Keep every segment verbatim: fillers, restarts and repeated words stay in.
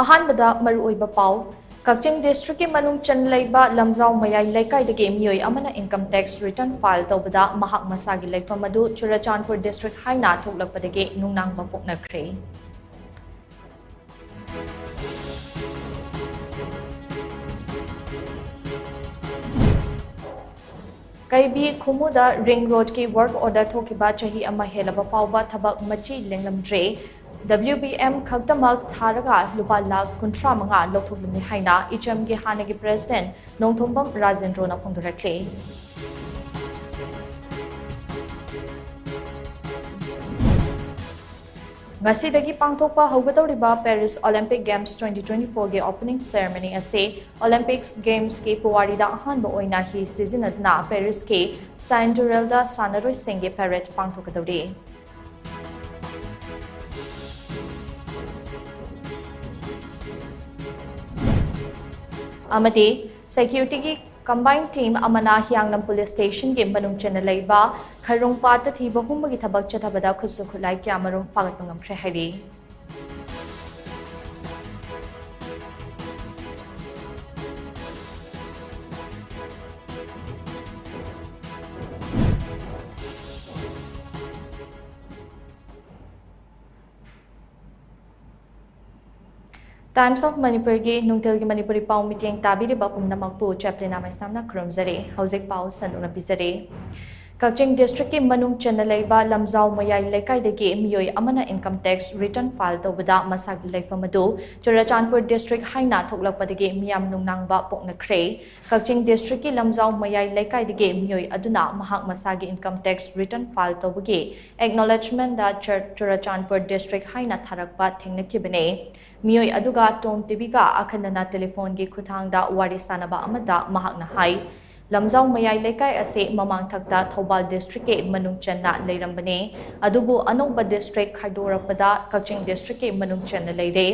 ꯑꯍꯥꯟꯕꯗ ꯃꯔꯨꯑꯣꯏꯕ ꯄꯥꯎ꯫ ꯀꯛꯆꯤꯡ district ꯀꯤ ꯃꯅꯨꯡ ꯆꯟ ꯂꯩꯕ ꯂꯝꯖꯥꯎ ꯃꯌꯥꯏ ꯂꯩꯀꯥꯏꯗꯒꯤ ꯃꯤꯑꯣꯏ ꯑꯃꯅ income tax return file ꯇꯧꯕꯗ ꯃꯍꯥꯛ ꯃꯁꯥꯒꯤ ꯂꯩꯐꯝ ꯑꯗꯨ ꯆꯨꯔꯆꯥꯟꯄꯨꯔ district ꯍꯥꯏꯅ ꯊꯣꯛꯂꯛꯄꯗꯒꯤ ꯅꯨꯡꯅꯥꯡꯕ ꯄꯣꯛꯅꯈ꯭ꯔꯦ꯫ ꯀꯩꯕꯤ ꯈꯨꯃꯨꯗ ring road ꯀꯤ work order ꯊꯣꯛꯈꯤꯕ ꯆꯍꯤ ꯑꯃ ꯍꯦꯜꯂꯕ ꯐꯥꯎꯕ ꯊꯕꯛ ꯃꯆꯤ ꯂꯦꯡꯂꯝꯗ꯭ꯔꯦ꯫ W B M ꯈꯛꯇꯃꯛ ꯊꯥꯔꯒ ꯂꯨꯄꯥ ꯂꯥꯈ ꯀꯨꯟꯊ꯭ꯔꯥ ꯃꯉꯥ ꯂꯧꯊꯣꯛꯂꯝꯃꯤ ꯍꯥꯏꯅ ꯏꯆꯝꯒꯤ ꯍꯥꯟꯅꯒꯤ president ꯅꯣꯡꯊꯣꯝꯕꯝ ꯔꯥꯖꯦꯟꯗ꯭ꯔꯣꯅ ꯐꯣꯡꯗꯣꯔꯛꯂꯤ꯫ ꯉꯁꯤꯗꯒꯤ ꯄꯥꯡꯊꯣꯛꯄ ꯍꯧꯒꯗꯧꯔꯤꯕ Paris Olympic Games twenty twenty-four ꯒꯤ opening ceremony ꯑꯁꯤ Olympics Games ꯀꯤ ꯄꯨꯋꯥꯔꯤꯗ ꯑꯍꯥꯟꯕ ꯑꯣꯏꯅ ꯍꯤ ꯁꯤꯖꯤꯟꯅꯗꯨꯅ Paris ꯀꯤ Seine du Roule ꯗ ꯁꯥꯟꯅꯔꯣꯏꯁꯤꯡꯒꯤ parade ꯄꯥꯡꯊꯣꯛꯀꯗꯧꯔꯤ꯫ ꯑꯃꯗꯤ security ꯒꯤ combined team ꯑꯃꯅ ꯍꯤꯌꯥꯡꯂꯝ police station ꯒꯤ ꯃꯅꯨꯡ ꯆꯟꯅ ꯂꯩꯕ ꯈꯩꯔꯣꯡꯄꯥꯠꯇ ꯊꯤꯕ ꯍꯨꯝꯕꯒꯤ ꯊꯕꯛ ꯆꯠꯊꯕꯗ ꯈꯨꯠꯁꯨ ꯈꯨꯠꯂꯥꯏ ꯀꯌꯥꯃꯔꯨꯝ ꯐꯥꯒꯠꯄ ꯉꯝꯈ꯭ꯔꯦ ꯍꯥꯏꯔꯤ꯫ Times of Manipur ꯒꯤ ꯅꯨꯡꯊꯤꯜꯒꯤ ꯃꯅꯤꯄꯨꯔꯤ ꯄꯥꯎ ꯃꯤꯠꯌꯦꯡ ꯇꯥꯕꯤꯔꯤꯕ ꯄꯨꯝꯅꯃꯛꯄꯨ ꯆꯦꯞꯂꯤꯅꯥ ꯃꯩꯁꯅꯥꯝꯅ ꯈꯨꯔꯨꯝꯖꯔꯤ꯫ ꯍꯧꯖꯤꯛ ꯄꯥꯎ ꯁꯟꯗꯣꯛꯅ ꯄꯤꯖꯔꯤ꯫ ꯀꯛꯆꯤꯡ district ꯀꯤ ꯃꯅꯨꯡ ꯆꯟꯅ ꯂꯩꯕ ꯂꯝꯖꯥꯎ ꯃꯌꯥꯏ ꯂꯩꯀꯥꯏꯗꯒꯤ ꯃꯤꯑꯣꯏ ꯑꯃꯅ income tax return file ꯇꯧꯕꯗ ꯃꯁꯥꯒꯤ ꯂꯩꯐꯝ ꯑꯗꯨ ꯆꯨꯔꯆꯥꯟꯄꯨꯔ district ꯍꯥꯏꯅ ꯊꯣꯛꯂꯛꯄꯗꯒꯤ ꯃꯤꯌꯥꯝ ꯅꯨꯡꯅꯥꯡꯕ ꯄꯣꯛꯅꯈ꯭ꯔꯦ꯫ ꯀꯛꯆꯤꯡ district ꯀꯤ ꯂꯝꯖꯥꯎ ꯃꯌꯥꯏ ꯂꯩꯀꯥꯏꯗꯒꯤ ꯃꯤꯑꯣꯏ ꯑꯗꯨꯅ ꯃꯍꯥꯛ ꯃꯁꯥꯒꯤ income tax return file ꯇꯧꯕꯒꯤ acknowledgement ꯗ ꯆꯨꯔ-, ꯆꯨꯔꯆꯥꯟꯄꯨꯔ district ꯍꯥꯏꯅ ꯊꯥꯔꯛꯄ ꯊꯦꯡꯅꯈꯤꯕꯅꯤ꯫ ꯃꯤꯑꯣꯏ ꯑꯗꯨꯒ ꯇꯣꯝ ꯇꯤꯚꯤꯒ ꯑꯈꯟꯅꯅ telephone ꯒꯤ ꯈꯨꯠꯊꯥꯡꯗ ꯋꯥꯔꯤ ꯁꯥꯅꯕ ꯑꯃꯗ ꯃꯍꯥꯛꯅ ꯍꯥꯏ, ꯂꯝꯖꯥꯎ ꯃꯌꯥꯏ ꯂꯩꯀꯥꯏ ꯑꯁꯤ ꯃꯃꯥꯡꯊꯛꯇ ꯊꯧꯕꯥꯜ district ꯀꯤ ꯃꯅꯨꯡ ꯆꯟꯅ ꯂꯩꯔꯝꯕꯅꯤ, ꯑꯗꯨꯕꯨ ꯑꯅꯧꯕ district ꯈꯥꯏꯗꯣꯔꯛꯄꯗ ꯀꯛꯆꯤꯡ district ꯀꯤ ꯃꯅꯨꯡ ꯆꯟꯅ ꯂꯩꯔꯦ꯫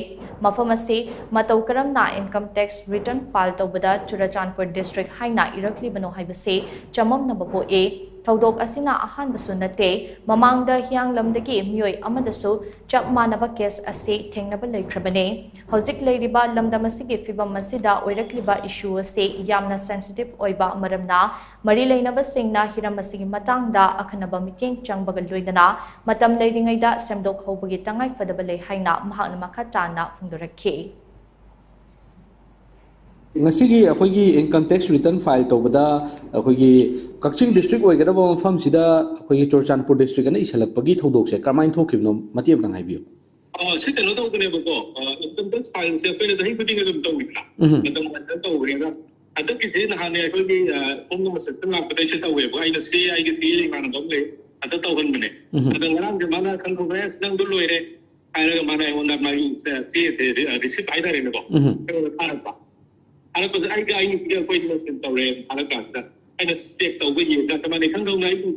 ꯃꯐꯝ ꯑꯁꯤ ꯃꯇꯧ ꯀꯔꯝꯅ income tax return file ꯇꯧꯕꯗ ꯆꯨꯔꯆꯥꯟꯄꯨꯔ district ꯍꯥꯏꯅ ꯏꯔꯛꯂꯤꯕꯅꯣ ꯍꯥꯏꯕꯁꯤ ꯆꯃꯝꯅꯕ ꯄꯣꯛꯏ꯫ ꯊꯧꯗꯣꯛ ꯑꯁꯤꯅ ꯑꯍꯥꯟꯕꯁꯨ ꯅꯠꯇꯦ꯫ ꯃꯃꯥꯡꯗ ꯍꯤꯌꯥꯡꯂꯝꯗꯒꯤ ꯃꯤꯑꯣꯏ ꯑꯃꯗꯁꯨ ꯆꯞ ꯃꯥꯟꯅꯕ ꯀꯦꯁ ꯑꯁꯤ ꯊꯦꯡꯅꯕ ꯂꯩꯈ꯭ꯔꯕꯅꯤ꯫ ꯍꯧꯖꯤꯛ ꯂꯩꯔꯤꯕ ꯂꯝꯗꯝ ꯑꯁꯤꯒꯤ ꯐꯤꯕꯝ ꯑꯁꯤꯗ ꯑꯣꯏꯔꯛꯂꯤꯕ ꯏꯁꯨ ꯑꯁꯤ ꯌꯥꯝꯅ ꯁꯦꯟꯁꯤꯇꯤꯚ ꯑꯣꯏꯕ ꯃꯔꯝꯅ, ꯃꯔꯤ ꯂꯩꯅꯕꯁꯤꯡꯅ ꯍꯤꯔꯝ ꯑꯁꯤꯒꯤ ꯃꯇꯥꯡꯗ ꯑꯈꯟꯅꯕ ꯃꯤꯠꯌꯦꯡ ꯆꯪꯕꯒ ꯂꯣꯏꯅꯅ ꯃꯇꯝ ꯂꯩꯔꯤꯉꯩꯗ ꯁꯦꯝꯗꯣꯛꯍꯧꯕꯒꯤ ꯇꯉꯥꯏꯐꯗꯕ ꯂꯩ ꯍꯥꯏꯅ ꯃꯍꯥꯛꯅ ꯃꯈꯥ ꯇꯥꯅ ꯐꯣꯡꯗꯣꯔꯛꯈꯤ꯫ ꯉꯁꯤꯒꯤ ꯑꯩꯈꯣꯏꯒꯤ income tax return file ꯇꯧꯕꯗ ꯑꯩꯈꯣꯏꯒꯤ ꯀꯛꯆꯤꯡ district ꯑꯣꯏꯒꯗꯕ ꯃꯐꯝꯁꯤꯗ ꯑꯩꯈꯣꯏꯒꯤ ꯆꯨꯔꯆꯥꯟꯄꯨꯔ district ꯑꯅ ꯏꯁꯜꯂꯛꯄꯒꯤ ꯊꯧꯗꯣꯛꯁꯦ ꯀꯔꯝꯍꯥꯏꯅ ꯊꯣꯛꯈꯤꯕꯅꯣ, ꯃꯇꯦꯛ ꯑꯃꯇꯪ ꯍꯥꯏꯕꯤꯌꯨ꯫ ꯑ, ꯁꯤ ꯀꯩꯅꯣ ꯇꯧꯕꯅꯦꯕꯀꯣ, income tax fileꯁꯦ ꯑꯩꯈꯣꯏꯅ ꯆꯍꯤ ꯈꯨꯗꯤꯡꯒꯤ ꯑꯗꯨꯝ ꯇꯧꯋꯤꯗꯅ꯫ ꯎꯝ꯫ ꯃꯇꯝ ꯋꯥꯏꯗ ꯇꯧꯕꯅꯦ꯫ ꯑꯗꯣ ꯍꯟꯗꯛꯀꯤꯁꯦ ꯅꯍꯥꯟꯅꯦ ꯑꯩꯈꯣꯏꯒꯤ ꯍꯣꯝ ꯃꯤꯅꯤꯁꯇꯔ ꯂꯥꯛꯄꯗꯩꯁꯦ ꯇꯧꯋꯦꯕ꯫ ꯑꯩꯅ ꯁꯤ ꯑꯩꯒꯤ ꯁꯤ ꯏꯃꯥꯟꯅꯕ ꯑꯃ ꯂꯩ, ꯍꯟꯗꯛ ꯇꯧꯍꯟꯕꯅꯦ꯫ ꯎꯝ꯫ ꯑꯗꯣ ꯉꯔꯥꯡꯁꯦ ꯃꯥꯅ ꯈꯪꯗꯣꯛꯈ꯭ꯔꯦ, "ꯑꯁ, ꯅꯪꯗꯣ ꯂꯣꯏꯔꯦ" ꯍꯥꯏꯔꯒ ꯃꯥꯅ ꯑꯩꯉꯣꯟꯗ ꯃꯥꯒꯤ ꯆꯦ, ꯔꯤꯁꯤꯞ ꯍꯥꯏꯇꯥꯔꯦꯅꯦꯀꯣ, ꯎꯝ꯫ ꯑꯩꯉꯣꯟꯗ ꯊꯥꯔꯛꯄ꯫ ꯊꯥꯔꯛꯄꯁꯦ ꯑꯩꯒ ꯑꯩꯒꯤꯁꯤꯒ ꯑꯩꯈꯣꯏ ꯏꯟꯚꯦꯁꯃꯦꯟ ꯇꯧꯔꯦ ꯊꯥꯔꯛ ꯀꯥꯟꯁꯤꯗ ꯑꯩꯅ ꯆꯦꯛ ꯇꯧꯕ ꯌꯦꯡꯉꯒ ꯀꯃꯥꯏꯅ ꯈꯪꯗꯧꯅ ꯑꯩꯒꯤ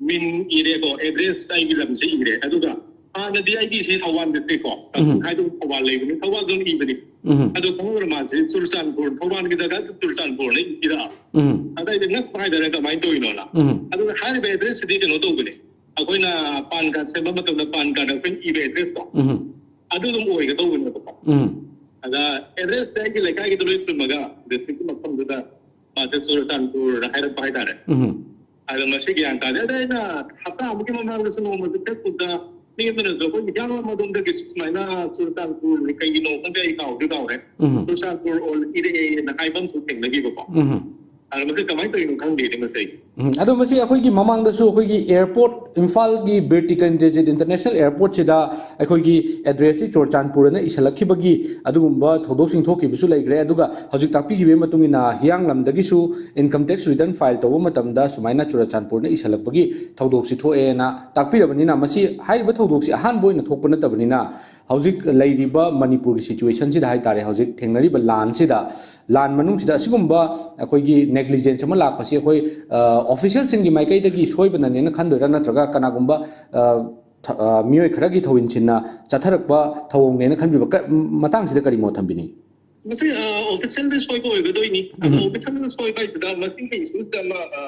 ꯃꯤꯡ ꯏꯔꯦꯀꯣ, ꯑꯦꯗ꯭ꯔꯦꯁ ꯑꯩꯒꯤ ꯂꯝꯁꯦ ꯏꯔꯦ꯫ ꯑꯗꯨꯒ ꯍꯥꯟꯅꯗꯤ ꯑꯩꯒꯤ ꯁꯤ ꯊꯧꯕꯥꯜ district ꯀꯣ, ꯀꯛꯆꯤꯡ ꯎꯝ꯫ ꯍꯥꯏꯗꯣꯛ ꯊꯧꯕꯥꯜ ꯂꯩꯕꯅꯤ, ꯊꯧꯕꯥꯜꯗ ꯑꯗꯨꯝ ꯏꯕꯅꯤ꯫ ꯎꯝ꯫ ꯑꯗꯣ ꯈꯪꯍꯧꯔ ꯃꯥꯁꯦ ꯆꯨꯔꯆꯥꯟꯄꯨꯔ, ꯊꯧꯕꯥꯜꯒꯤ ꯖꯒꯥꯗꯨ ꯆꯨꯔꯆꯥꯟꯄꯨꯔꯅ ꯏꯔꯛꯑꯕ꯫ ꯎꯝ꯫ ꯑꯗ ꯑꯩꯁꯦ ꯉꯛꯄ ꯍꯥꯏꯇꯥꯔꯦ, ꯀꯃꯥꯏꯅ ꯇꯧꯔꯤꯅꯣꯅ꯫ ꯎꯝ꯫ ꯑꯗꯨꯒ ꯍꯥꯏꯔꯤꯕ ꯑꯦꯗ꯭ꯔꯦꯁꯁꯤꯗꯤ ꯀꯩꯅꯣ ꯇꯧꯕꯅꯦ, ꯑꯩꯈꯣꯏꯅ ꯄꯥꯟ ꯀꯥꯔꯗ ꯁꯦꯝꯕ ꯃꯇꯝꯗ ꯄꯥꯟ ꯀꯥꯔꯗ ꯑꯩꯈꯣꯏꯅ ꯏꯕ ꯑꯦꯗ꯭ꯔꯦꯁꯇꯣ ꯎꯝ꯫ ꯑꯗꯨ ꯑꯗꯨꯝ ꯑꯣꯏꯒꯗꯧꯕꯅꯦꯕꯀꯣ꯫ ꯎꯝ꯫ ꯑꯗ ꯑꯦꯗ꯭ꯔꯦꯁꯁꯦ ꯑꯩꯒꯤ ꯂꯩꯀꯥꯏꯒꯤꯗꯣ ꯂꯣꯏ ꯆꯨꯝꯃꯒ districtꯀꯤ ꯃꯐꯝꯗꯨꯗ ꯃꯥꯁꯦ ꯆꯨꯔꯆꯥꯟꯄꯨꯔꯅ ꯍꯥꯏꯔꯛꯄ ꯍꯥꯏꯇꯥꯔꯦ꯫ ꯎꯝ꯫ ꯑꯗ ꯃꯁꯤ ꯒ꯭ꯌꯥꯟ ꯇꯥꯗꯦ꯫ ꯑꯗ ꯑꯩꯅ ꯍꯞꯇꯥ ꯑꯃꯨꯛꯀꯤ ꯃꯃꯥꯡꯗꯁꯨ ꯅꯣꯡꯃꯁꯨ Facebookꯇ ꯃꯤ ꯑꯃꯅꯁꯨ ꯑꯩꯈꯣꯏꯒꯤ ꯍꯤꯌꯥꯡꯂꯝ ꯑꯗꯣꯝꯗꯒꯤ ꯁꯨꯃꯥꯏꯅ ꯆꯨꯔꯆꯥꯟꯄꯨꯔ ꯀꯩꯒꯤꯅꯣ ꯈꯪꯗꯦ, ꯑꯩ ꯀꯥꯎꯗꯤ ꯀꯥꯎꯔꯦ, ꯎꯝ꯫ ꯆꯨꯔꯆꯥꯟꯄꯨꯔ ꯑꯣꯜ ꯏꯔꯛꯑꯦꯅ ꯍꯥꯏꯕ ꯑꯃꯁꯨ ꯊꯦꯡꯅꯈꯤꯕꯀꯣ꯫ ꯎꯝ꯫ ꯑꯗ ꯃꯁꯤ ꯀꯃꯥꯏꯅ ꯇꯧꯔꯤꯅꯣ ꯈꯪꯗꯦꯅꯦ ꯃꯁꯤ꯫ ꯎꯝ, ꯑꯗꯣ ꯃꯁꯤ ꯑꯩꯈꯣꯏꯒꯤ ꯃꯃꯥꯡꯗꯁꯨ ꯑꯩꯈꯣꯏꯒꯤ airport, ꯏꯝꯐꯥꯜꯒꯤ ꯕꯤꯔ ꯇꯤꯀꯦꯟꯗ꯭ꯔꯖꯤꯠ international airportꯁꯤꯗ ꯑꯩꯈꯣꯏꯒꯤ addressꯁꯤ ꯆꯨꯔꯆꯥꯟꯄꯨꯔꯅ ꯏꯁꯜꯂꯛꯈꯤꯕꯒꯤ ꯑꯗꯨꯒꯨꯝꯕ ꯊꯧꯗꯣꯛꯁꯤꯡ ꯊꯣꯛꯈꯤꯕꯁꯨ ꯂꯩꯈ꯭ꯔꯦ꯫ ꯑꯗꯨꯒ ꯍꯧꯖꯤꯛ ꯇꯥꯛꯄꯤꯈꯤꯕꯒꯤ ꯃꯇꯨꯡ ꯏꯟꯅ ꯍꯤꯌꯥꯡꯂꯝꯗꯒꯤꯁꯨ income tax return file ꯇꯧꯕ ꯃꯇꯝꯗ ꯁꯨꯃꯥꯏꯅ ꯆꯨꯔꯆꯥꯟꯄꯨꯔꯅ ꯏꯁꯜꯂꯛꯄꯒꯤ ꯊꯧꯗꯣꯛꯁꯤ ꯊꯣꯛꯑꯦꯅ ꯇꯥꯛꯄꯤꯔꯕꯅꯤꯅ, ꯃꯁꯤ ꯍꯥꯏꯔꯤꯕ ꯊꯧꯗꯣꯛꯁꯤ ꯑꯍꯥꯟꯕ ꯑꯣꯏꯅ ꯊꯣꯛꯄ ꯅꯠꯇꯕꯅꯤꯅ, ꯍꯧꯖꯤꯛ ꯂꯩꯔꯤꯕ ꯃꯅꯤꯄꯨꯔꯒꯤ situationꯁꯤꯗ ꯍꯥꯏꯇꯥꯔꯦ, ꯍꯧꯖꯤꯛ ꯊꯦꯡꯅꯔꯤꯕ ꯂꯥꯟꯁꯤꯗ, ꯂꯥꯟ ꯃꯅꯨꯡꯁꯤꯗ ꯑꯁꯤꯒꯨꯝꯕ ꯑꯩꯈꯣꯏꯒꯤ negligence ꯑꯃ ꯂꯥꯛꯄꯁꯤ ꯑꯩꯈꯣꯏ, ꯑ, officialꯁꯤꯡꯒꯤ ꯃꯥꯏꯀꯩꯗꯒꯤ ꯁꯣꯏꯕꯅꯅꯦꯅ ꯈꯟꯗꯣꯏꯔꯥ, ꯅꯠꯇ꯭ꯔꯒ ꯀꯅꯥꯒꯨꯝꯕ, ꯑ, ꯊ-, ꯑ, ꯃꯤꯑꯣꯏ ꯈꯔꯒꯤ ꯊꯧꯑꯣꯏꯟꯁꯤꯟꯅ ꯆꯠꯊꯔꯛꯄ ꯊꯧꯑꯣꯡꯅꯦꯅ ꯈꯟꯕꯤꯕ, ꯀ-, ꯃꯇꯥꯡꯁꯤꯗ ꯀꯔꯤ ꯃꯣꯠ ꯊꯝꯕꯤꯅꯤꯡꯉꯤ? ꯃꯁꯤ officialꯗ ꯁꯣꯏꯕ ꯑꯣꯏꯒꯗꯣꯏꯅꯤ꯫ ꯑꯗꯣ officialꯗ ꯁꯣꯏꯕ ꯍꯥꯏꯁꯤꯗ ꯃꯁꯤꯒꯤ issueꯁꯤꯗ ꯑꯃ, ꯑ,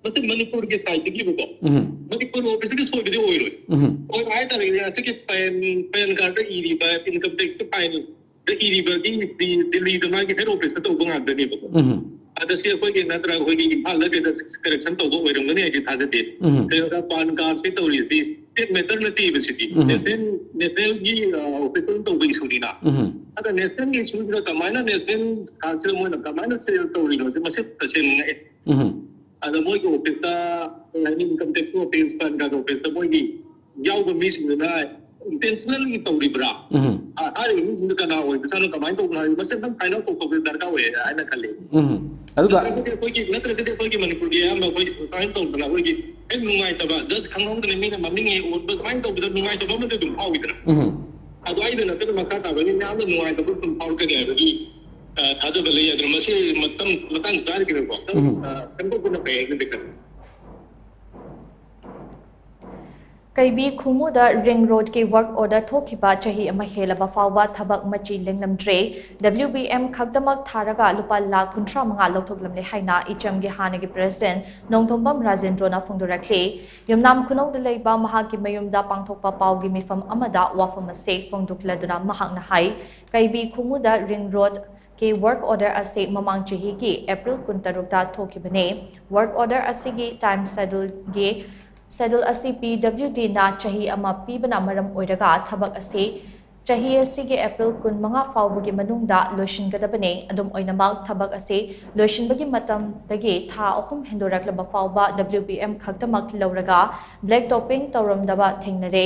ꯃꯁꯤ ꯃꯅꯤꯄꯨꯔꯒꯤ ꯁꯥꯏꯠꯇꯒꯤꯕꯀꯣ, ꯎꯝ, ꯃꯅꯤꯄꯨꯔ ꯑꯣꯐꯤꯁꯀꯤ ꯁꯣꯏꯕꯗꯤ ꯑꯣꯏꯔꯣꯏ꯫ ꯎꯝ, ꯑꯣꯏꯕ ꯍꯥꯏꯇꯥꯔꯒꯗꯤ ꯑꯁꯤꯒꯤ ꯄꯦꯟ ꯄꯦꯟ ꯀꯥꯔꯗ ꯏꯔꯤꯕ, ꯏꯟꯀꯝ ꯇꯦꯛꯁꯀꯤ ꯐꯥꯏꯜꯗ ꯏꯔꯤꯕꯒꯤ ꯗꯤ- ꯗꯤꯜꯂꯤꯗ ꯃꯥꯒꯤ ꯍꯦꯗ ꯑꯣꯐꯤꯁꯇ ꯇꯧꯕ ꯉꯥꯛꯇꯅꯦꯕꯀꯣ꯫ ꯎꯝ, ꯑꯗ ꯁꯤ ꯑꯩꯈꯣꯏꯒꯤ ꯅꯠꯇ꯭ꯔꯒ ꯑꯩꯈꯣꯏꯒꯤ ꯏꯝꯐꯥꯜꯗ ꯀꯩꯗ ꯀꯔꯦꯛꯁꯟ ꯇꯧꯕ ꯑꯣꯏꯔꯝꯒꯅꯤ ꯍꯥꯏꯗꯤ ꯊꯥꯖꯗꯦ꯫ ꯎꯝ, ꯀꯩꯅꯣꯗ ꯄꯥꯟ ꯀꯥꯔꯗꯁꯤ ꯇꯧꯔꯤꯁꯤ ꯁ꯭ꯇꯦꯠ ꯃꯦꯇꯔ ꯅꯠꯇꯦꯕ ꯁꯤꯗꯤ꯫ ꯎꯝ, ꯅꯦꯁꯅꯦꯜ ꯅꯦꯁꯅꯦꯜꯒꯤ ꯑꯣꯐꯤꯁꯇ ꯇꯧꯕ ꯏꯁꯨꯅꯤꯅ꯫ ꯎꯝ, ꯑꯗ ꯅꯦꯁꯅꯦꯜꯒꯤ ꯏꯁꯨꯁꯤꯗ ꯀꯃꯥꯏꯅ ꯅꯦꯁꯅꯦꯜ ꯀꯥꯔꯗꯁꯤꯗ ꯃꯣꯏꯅ ꯀꯃꯥꯏꯅ ꯁꯦꯜ ꯇꯧꯔꯤꯅꯣ ꯁꯤ ꯃꯁꯤ ꯇꯁꯦꯡꯅ ꯉꯛꯑꯦ꯫ ꯎꯝ, ꯑꯗ ꯃꯣꯏꯒꯤ ꯑꯣꯐꯤꯁꯇ, income tax office, PAN card ꯑꯣꯐꯤꯁꯇ ꯃꯣꯏꯒꯤ ꯌꯥꯎꯕ ꯃꯤꯁꯤꯡꯗꯨꯅ ꯏꯟꯇꯦꯟꯁꯅꯦꯜꯒꯤ ꯇꯧꯔꯤꯕ꯭ꯔꯥ? ꯎꯝ, ꯑ- ꯍꯥꯏꯔꯤꯕ ꯃꯤꯁꯤꯡꯗꯨ ꯀꯅꯥ ꯑꯣꯏꯕꯖꯥꯠꯅꯣ, ꯀꯃꯥꯏꯅ ꯇꯧꯕꯅꯣ ꯍꯥꯏꯕ ꯃꯁꯤ ꯑꯝꯇꯪ ꯐꯥꯏꯟ ꯑꯥꯎꯠ ꯇꯧꯊꯣꯛꯄ ꯗꯔꯀꯥꯔ ꯑꯣꯏꯌꯦ ꯍꯥꯏꯅ ꯈꯜꯂꯤ꯫ ꯎꯝ, ꯑꯗꯨꯒ ꯅꯠꯇ꯭ꯔꯒꯗꯤ ꯑꯩꯈꯣꯏꯒꯤ ꯅꯠꯇ꯭ꯔꯒꯗꯤ ꯑꯩꯈꯣꯏꯒꯤ ꯃꯅꯤꯄꯨꯔꯒꯤ ꯑꯌꯥꯝꯕ ꯑꯩꯈꯣꯏ ꯁꯨꯃꯥꯏꯅ ꯇꯧꯗꯅ ꯑꯩꯈꯣꯏꯒꯤ ꯍꯦꯛ ꯅꯨꯡꯉꯥꯏꯇꯕ, ꯖꯁ ꯈꯪꯍꯧꯗꯅ ꯃꯤꯅ ꯃꯃꯤꯡ ꯍꯦꯛ ꯑꯣꯟꯕ ꯁꯨꯃꯥꯏꯅ ꯇꯧꯕꯗ ꯅꯨꯡꯉꯥꯏꯇꯕ ꯑꯃꯗꯤ ꯑꯗꯨꯝ ꯐꯥꯎꯏꯗꯅ꯫ ꯎꯝ, ꯑꯗꯨ ꯑꯩꯗ ꯅꯠꯇꯅ ꯃꯈꯥ ꯇꯥꯕꯒꯤ ꯃꯌꯥꯝꯅ ꯅꯨꯡꯉꯥꯏꯇꯕ ꯑꯗꯨꯝ ꯐꯥꯎꯔꯛꯀꯅꯤ ꯍꯥꯏꯕꯒꯤ ꯑ, ꯊꯥꯖꯕ ꯂꯩ꯫ ꯑꯗꯨꯅ ꯃꯁꯤ ꯃꯇꯝ ꯃꯇꯥꯡ ꯆꯥꯔꯤꯀꯩꯅꯣꯀꯣ, ꯎꯝ, ꯑ, ꯈꯟꯗꯣꯛꯄꯅ ꯐꯩ ꯍꯥꯏꯅꯗꯤ ꯈꯜꯂꯤ꯫ ꯀꯩꯕꯤ ꯈꯨꯃꯨꯗ ꯔꯤꯡ ꯔꯣꯗꯀꯤ ꯋꯥꯔꯛ ꯑꯣꯔꯗꯔ ꯊꯣꯛꯈꯤꯕ ꯆꯍꯤ ꯑꯃ ꯍꯦꯜꯂꯕ ꯐꯥꯎꯕ ꯊꯕꯛ ꯃꯆꯤ ꯂꯦꯡꯂꯝꯗ꯭ꯔꯦ꯫ WBM ꯈꯛꯇꯃꯛ ꯊꯥꯔꯒ ꯂꯨꯄꯥ ꯂꯥꯈ ꯀꯨꯟꯊ꯭ꯔꯥ ꯃꯉꯥ ꯂꯧꯊꯣꯛꯂꯝꯂꯦ ꯍꯥꯏꯅ ꯏꯆꯝꯒꯤ ꯍꯥꯟꯅꯒꯤ ꯄ꯭ꯔꯦꯁꯤꯗꯦꯟꯠ ꯅꯣꯡꯊꯣꯝꯕꯝ ꯔꯥꯖꯦꯟꯗ꯭ꯔꯣꯅ ꯐꯣꯡꯗꯣꯔꯛꯂꯤ꯫ ꯌꯨꯝꯅꯥꯝ ꯈꯨꯅꯧꯗ ꯂꯩꯕ ꯃꯍꯥꯛꯀꯤ ꯃꯌꯨꯝꯗ ꯄꯥꯡꯊꯣꯛꯄ ꯄꯥꯎꯒꯤ ꯃꯤꯐꯝ ꯑꯃꯗ ꯋꯥꯐꯝ ꯑꯁꯤ ꯐꯣꯡꯗꯣꯛꯂꯗꯨꯅ ꯃꯍꯥꯛꯅ ꯍꯥꯏ, ꯀꯩꯕꯤ ꯈꯨꯃꯨꯗ ꯔꯤꯡ ꯔꯣꯗ ꯀꯤ ꯋꯥꯔꯛ ꯑꯣꯔꯗꯔ ꯑꯁꯤ ꯃꯃꯥꯡ ꯆꯍꯤꯒꯤ ꯑꯦꯄ꯭ꯔꯤꯜ ꯀꯨꯟꯇꯔꯨꯛꯇ ꯊꯣꯛꯈꯤꯕꯅꯤ꯫ ꯋꯥꯔꯛ ꯑꯣꯔꯗꯔ ꯑꯁꯤꯒꯤ ꯇꯥꯏꯝ ꯁꯦꯗꯨꯜꯒꯤ ꯁꯦꯗꯨꯜ ꯑꯁꯤ PWDꯅ ꯆꯍꯤ ꯑꯃ ꯄꯤꯕꯅ ꯃꯔꯝ ꯑꯣꯏꯔꯒ ꯊꯕꯛ ꯑꯁꯤ ꯆꯍꯤ ꯑꯁꯤꯒꯤ ꯑꯦꯄ꯭ꯔꯤꯜ ꯀꯨꯟꯃꯉꯥ ꯐꯥꯎꯕꯒꯤ ꯃꯅꯨꯡꯗ ꯂꯣꯏꯁꯤꯟꯒꯗꯕꯅꯤ꯫ ꯑꯗꯨꯝ ꯑꯣꯏꯅꯃꯛ, ꯊꯕꯛ ꯑꯁꯤ ꯂꯣꯏꯁꯤꯟꯕꯒꯤ ꯃꯇꯝꯗꯒꯤ ꯊꯥ ꯑꯍꯨꯝ ꯍꯦꯟꯗꯣꯔꯛꯂꯕ ꯐꯥꯎꯕ WBM ꯈꯛꯇꯃꯛ ꯂꯧꯔꯒ ꯕ꯭ꯂꯦꯛ ꯇꯣꯄꯤꯡ ꯇꯧꯔꯝꯗꯕ ꯊꯦꯡꯅꯔꯦ꯫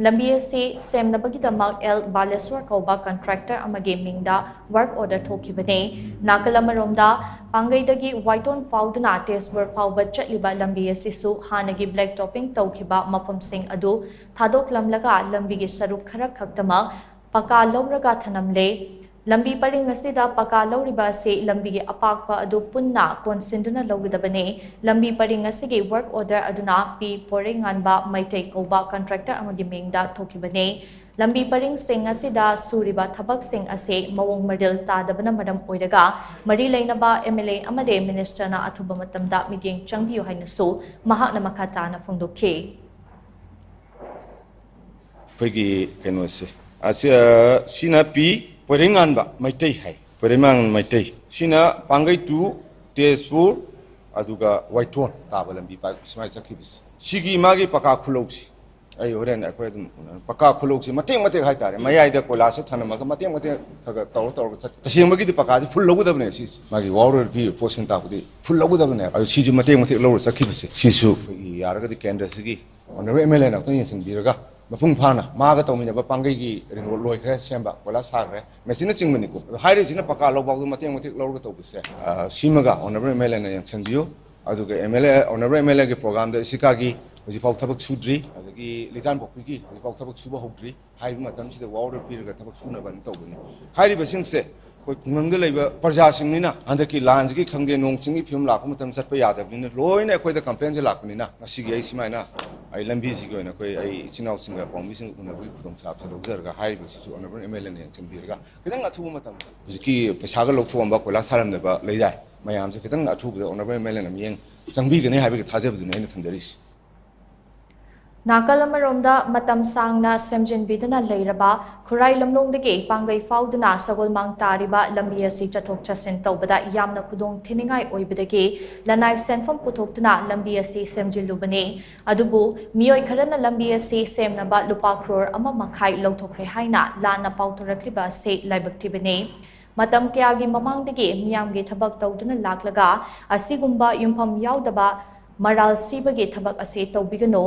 ꯂꯝꯕꯤ ꯑꯁꯤ ꯁꯦꯝꯅꯕꯒꯤꯗꯃꯛ ꯑꯦꯜ ꯕꯥꯂꯦꯁ꯭ꯋꯔ ꯀꯧꯕ ꯀꯟꯇ꯭ꯔꯦꯛꯇꯔ ꯑꯃꯒꯤ ꯃꯤꯡꯗ ꯋꯥꯔꯛ ꯑꯣꯔꯗꯔ ꯊꯣꯛꯈꯤꯕꯅꯤ꯫ ꯅꯥꯀꯜ ꯑꯃꯔꯣꯝꯗ, ꯄꯥꯡꯒꯩꯗꯒꯤ ꯋꯥꯏꯇꯣꯟ ꯐꯥꯎꯗꯨꯅ ꯇꯦꯖꯄꯨꯔ ꯐꯥꯎꯕ ꯆꯠꯂꯤꯕ ꯂꯝꯕꯤ ꯑꯁꯤꯁꯨ ꯍꯥꯟꯅꯒꯤ ꯕ꯭ꯂꯦꯛ ꯇꯣꯄꯤꯡ ꯇꯧꯈꯤꯕ ꯃꯐꯝꯁꯤꯡ ꯑꯗꯨ ꯊꯥꯗꯣꯛꯂꯝꯂꯒ ꯂꯝꯕꯤꯒꯤ ꯁꯔꯨꯛ ꯈꯔ ꯈꯛꯇꯃꯛ ꯄꯀꯥ ꯂꯧꯔꯒ ꯊꯅꯝꯂꯦ꯫ ꯂꯝꯕꯤ ꯄꯔꯤꯡ ꯑꯁꯤꯗ ꯄꯀꯥ ꯂꯧꯔꯤꯕ ꯑꯁꯤ ꯂꯝꯕꯤꯒꯤ ꯑꯄꯥꯛꯄ ꯑꯗꯨ ꯄꯨꯟꯅ ꯀꯣꯟꯁꯤꯟꯗꯨꯅ ꯂꯧꯒꯗꯕꯅꯤ꯫ ꯂꯝꯕꯤ ꯄꯔꯤꯡ ꯑꯁꯤꯒꯤ ꯋꯥꯔꯛ ꯑꯣꯔꯗꯔ ꯑꯗꯨꯅ ꯄꯤ ꯄꯣꯔꯩꯉꯥꯟꯕ ꯃꯩꯇꯩ ꯀꯧꯕ ꯀꯟꯇ꯭ꯔꯦꯛꯇꯔ ꯑꯃꯒꯤ ꯃꯤꯡꯗ ꯊꯣꯛꯈꯤꯕꯅꯤ꯫ ꯂꯝꯕꯤ ꯄꯔꯤꯡꯁꯤꯡ ꯑꯁꯤꯗ ꯁꯨꯔꯤꯕ ꯊꯕꯛꯁꯤꯡ ꯑꯁꯤ ꯃꯑꯣꯡ ꯃꯔꯤꯜ ꯇꯥꯗꯕꯅ ꯃꯔꯝ ꯑꯣꯏꯔꯒ ꯃꯔꯤ ꯂꯩꯅꯕ MLA ꯑꯃꯗꯤ Ministerꯅ ꯑꯊꯨꯕ ꯃꯇꯝꯗ ꯃꯤꯠꯌꯦꯡ ꯆꯪꯕꯤꯌꯨ ꯍꯥꯏꯅꯁꯨ ꯃꯍꯥꯛꯅ ꯃꯈꯥ ꯇꯥꯅ ꯐꯣꯡꯗꯣꯛꯈꯤ꯫ ꯑꯩꯈꯣꯏꯒꯤ ꯀꯩꯅꯣꯁꯦ, ꯑꯁꯤ, ꯑ, ꯁꯤꯅ ꯄꯤ ꯄꯣꯏꯔꯩꯉꯥꯟꯕ ꯃꯩꯇꯩ ꯍꯥꯏ꯫ ꯄꯣꯏꯔꯩꯉꯥꯟꯕ ꯃꯩꯇꯩ꯫ ꯁꯤꯅ ꯄꯥꯡꯒꯩ to ꯇꯦꯖꯄꯨꯔ, ꯑꯗꯨꯒ ꯋꯥꯏꯇꯣꯟ ꯇꯥꯕ ꯂꯝꯕꯤ ꯄꯥꯏ-, ꯁꯨꯃꯥꯏꯅ ꯆꯠꯈꯤꯕꯁꯦ꯫ ꯁꯤꯒꯤ ꯃꯥꯒꯤ ꯄꯀꯥ ꯈꯨꯂꯧꯁꯤ ꯑꯩ ꯍꯣꯔꯦꯟ ꯑꯩꯈꯣꯏ ꯑꯗꯨꯝ ꯎꯅꯔ-, ꯄꯀꯥ ꯈꯨꯂꯧꯁꯤ ꯃꯇꯦꯛ ꯃꯇꯦꯛ ꯍꯥꯏꯇꯥꯔꯦ, ꯃꯌꯥꯏꯗ ꯀꯣꯏꯂꯥꯁꯁꯦ ꯊꯅꯝꯃꯒ ꯃꯇꯦꯛ ꯃꯇꯦꯛ ꯈꯔ ꯈꯔ ꯇꯧꯔ ꯇꯧꯔꯒ ꯆꯠ-, ꯇꯁꯦꯡꯕꯒꯤꯗꯤ ꯄꯀꯥꯁꯤ ꯐꯨꯜ ꯂꯧꯒꯗꯕꯅꯦ꯫ ꯁꯤꯁꯤ ꯃꯥꯒꯤ ꯋꯥꯔꯣꯏ ꯄꯤꯔꯤꯕ ꯄꯣꯠꯁꯤꯅ ꯇꯥꯛꯄꯗꯤ ꯐꯨꯜ ꯂꯧꯒꯗꯕꯅꯦ꯫ ꯑꯗꯨ ꯁꯤꯁꯨ ꯃꯇꯦꯛ ꯃꯇꯦꯛ ꯂꯧꯔ ꯆꯠꯈꯤꯕꯁꯦ, ꯁꯤꯁꯨ ꯑꯩꯈꯣꯏꯒꯤ ꯌꯥꯔꯒꯗꯤ ꯀꯦꯟꯗ꯭ꯔꯁꯤꯒꯤ Honourable MLAꯅ ꯑꯃꯨꯛꯇꯪ ꯌꯦꯡꯁꯤꯟꯕꯤꯔꯒ, ꯃꯄꯨꯡ ꯐꯥꯅ ꯃꯥꯒ ꯇꯧꯃꯤꯟꯅꯕ ꯄꯥꯡꯒꯩꯒꯤ ring road ꯂꯣꯏꯈ꯭ꯔꯦ, ꯁꯦꯝꯕ ꯀꯣꯏꯂꯥꯁ ꯊꯥꯈ꯭ꯔꯦ, ꯃꯦꯆꯤꯟꯅꯆꯤꯡꯕꯅꯤꯀꯣ꯫ ꯑꯗꯣ ꯍꯥꯏꯔꯤꯁꯤꯅ ꯄꯀꯥ ꯂꯧꯕꯗꯣ ꯃꯇꯦꯛ ꯃꯇꯦꯛ ꯂꯧꯔꯒ ꯇꯧꯕꯁꯦ, ꯑ, ꯁꯤꯃꯒ Honourable MLAꯅ ꯌꯦꯡꯁꯤꯟꯕꯤꯌꯨ꯫ ꯑꯗꯨꯒ MLA, Honourable MLAꯒꯤ programꯗ ꯏꯁꯤꯀꯥꯒꯤ ꯍꯧꯖꯤꯛꯐꯥꯎ ꯊꯕꯛ ꯁꯨꯗ꯭ꯔꯤ, ꯑꯗꯒꯤ ꯂꯤꯇꯥꯟꯄꯣꯛꯄꯤꯒꯤ ꯍꯧꯖꯤꯛꯐꯥꯎ ꯊꯕꯛ ꯁꯨꯕ ꯍꯧꯗ꯭ꯔꯤ꯫ ꯍꯥꯏꯔꯤꯕ ꯃꯇꯝꯁꯤꯗ ꯋꯥꯔꯣꯏ ꯄꯤꯔꯒ ꯊꯕꯛ ꯁꯨꯅꯕꯅ ꯇꯧꯕꯅꯤ꯫ ꯍꯥꯏꯔꯤꯕꯁꯤꯡꯁꯦ ꯑꯩꯈꯣꯏ ꯈꯨꯡꯒꯪꯗ ꯂꯩꯕ ꯄ꯭ꯔꯖꯥꯁꯤꯡꯅꯤꯅ, ꯍꯟꯗꯛꯀꯤ ꯂꯥꯟꯁꯤꯒꯤ ꯈꯪꯗꯦ, ꯅꯣꯡ ꯆꯤꯡꯒꯤ ꯐꯤꯕꯝ ꯂꯥꯛꯄ ꯃꯇꯝꯗ ꯆꯠꯄ ꯌꯥꯗꯕꯅꯤꯅ, ꯂꯣꯏꯅ ꯑꯩꯈꯣꯏꯗ complainꯁꯦ ꯂꯥꯛꯄꯅꯤꯅ, ꯉꯁꯤꯒꯤ ꯑꯩ ꯁꯨꯃꯥꯏꯅ ꯑꯩ ꯂꯝꯕꯤꯁꯤꯒꯤ ꯑꯣꯏꯅ ꯑꯩꯈꯣꯏ ꯑꯩ ꯏꯆꯤꯟ ꯏꯅꯥꯎꯁꯤꯡꯒ ꯄꯥꯎꯃꯤꯁꯤꯡꯒ ꯎꯅꯕꯒꯤ ꯈꯨꯗꯣꯡꯆꯥꯕꯁꯦ ꯂꯧꯖꯔꯒ, ꯍꯥꯏꯔꯤꯕꯁꯤꯁꯨ Honourable MLAꯅ ꯌꯦꯡꯁꯤꯟꯕꯤꯔꯒ, ꯈꯤꯇꯪ ꯑꯊꯨꯕ ꯃꯇꯝꯗ ꯍꯧꯖꯤꯛꯀꯤ ꯄꯩꯁꯥꯒ ꯂꯧꯊꯣꯛꯑꯝꯕ ꯀꯣꯏꯂꯥꯁ ꯊꯥꯔꯝꯗꯕ ꯂꯩꯗꯥꯏ, ꯃꯌꯥꯝꯁꯦ ꯈꯤꯇꯪ ꯑꯊꯨꯕꯗ Honourable MLAꯅ ꯃꯤꯠꯌꯦꯡ ꯆꯪꯕꯤꯒꯅꯤ ꯍꯥꯏꯕꯒꯤ ꯊꯥꯖꯕꯗꯨꯅꯤ ꯑꯩꯅ ꯊꯝꯖꯔꯤꯁꯤ꯫ ꯅꯥꯀꯜ ꯑꯃꯔꯣꯝꯗ, ꯃꯇꯝ ꯁꯥꯡꯅ ꯁꯦꯝꯖꯤꯟꯕꯤꯗꯅ ꯂꯩꯔꯕ ꯈꯨꯔꯥꯏ ꯂꯝꯂꯣꯡꯗꯒꯤ ꯄꯥꯡꯒꯩ ꯐꯥꯎꯗꯨꯅ ꯁꯒꯣꯜꯃꯥꯡ ꯇꯥꯔꯤꯕ ꯂꯝꯕꯤ ꯑꯁꯤ ꯆꯠꯊꯣꯛ ꯆꯠꯁꯤꯟ ꯇꯧꯕꯗ ꯌꯥꯝꯅ ꯈꯨꯗꯣꯡ ꯊꯤꯅꯤꯡꯉꯥꯏ ꯑꯣꯏꯕꯗꯒꯤ ꯂꯅꯥꯏ ꯁꯦꯟꯐꯝ ꯄꯨꯊꯣꯛꯇꯨꯅ ꯂꯝꯕꯤ ꯑꯁꯤ ꯁꯦꯝꯖꯤꯜꯂꯨꯕꯅꯤ꯫ ꯑꯗꯨꯕꯨ ꯃꯤꯑꯣꯏ ꯈꯔꯅ ꯂꯝꯕꯤ ꯑꯁꯤ ꯁꯦꯝꯅꯕ ꯂꯨꯄꯥ ꯀ꯭ꯔꯣꯔ ꯑꯃ ꯃꯈꯥꯏ ꯂꯧꯊꯣꯛꯈ꯭ꯔꯦ ꯍꯥꯏꯅ ꯂꯥꯟꯅ ꯄꯥꯎꯊꯣꯔꯛꯂꯤꯕ ꯑꯁꯤ ꯂꯥꯏꯕꯛ ꯊꯤꯕꯅꯤ꯫ ꯃꯇꯝ ꯀꯌꯥꯒꯤ ꯃꯃꯥꯡꯗꯒꯤ ꯃꯤꯌꯥꯝꯒꯤ ꯊꯕꯛ ꯇꯧꯗꯨꯅ ꯂꯥꯛꯂꯒ ꯑꯁꯤꯒꯨꯝꯕ ꯌꯨꯝꯐꯝ ꯌꯥꯎꯗꯕ ꯃꯔꯥꯜ ꯁꯤꯕꯒꯤ ꯊꯕꯛ ꯑꯁꯤ ꯇꯧꯕꯤꯒꯅꯨ꯫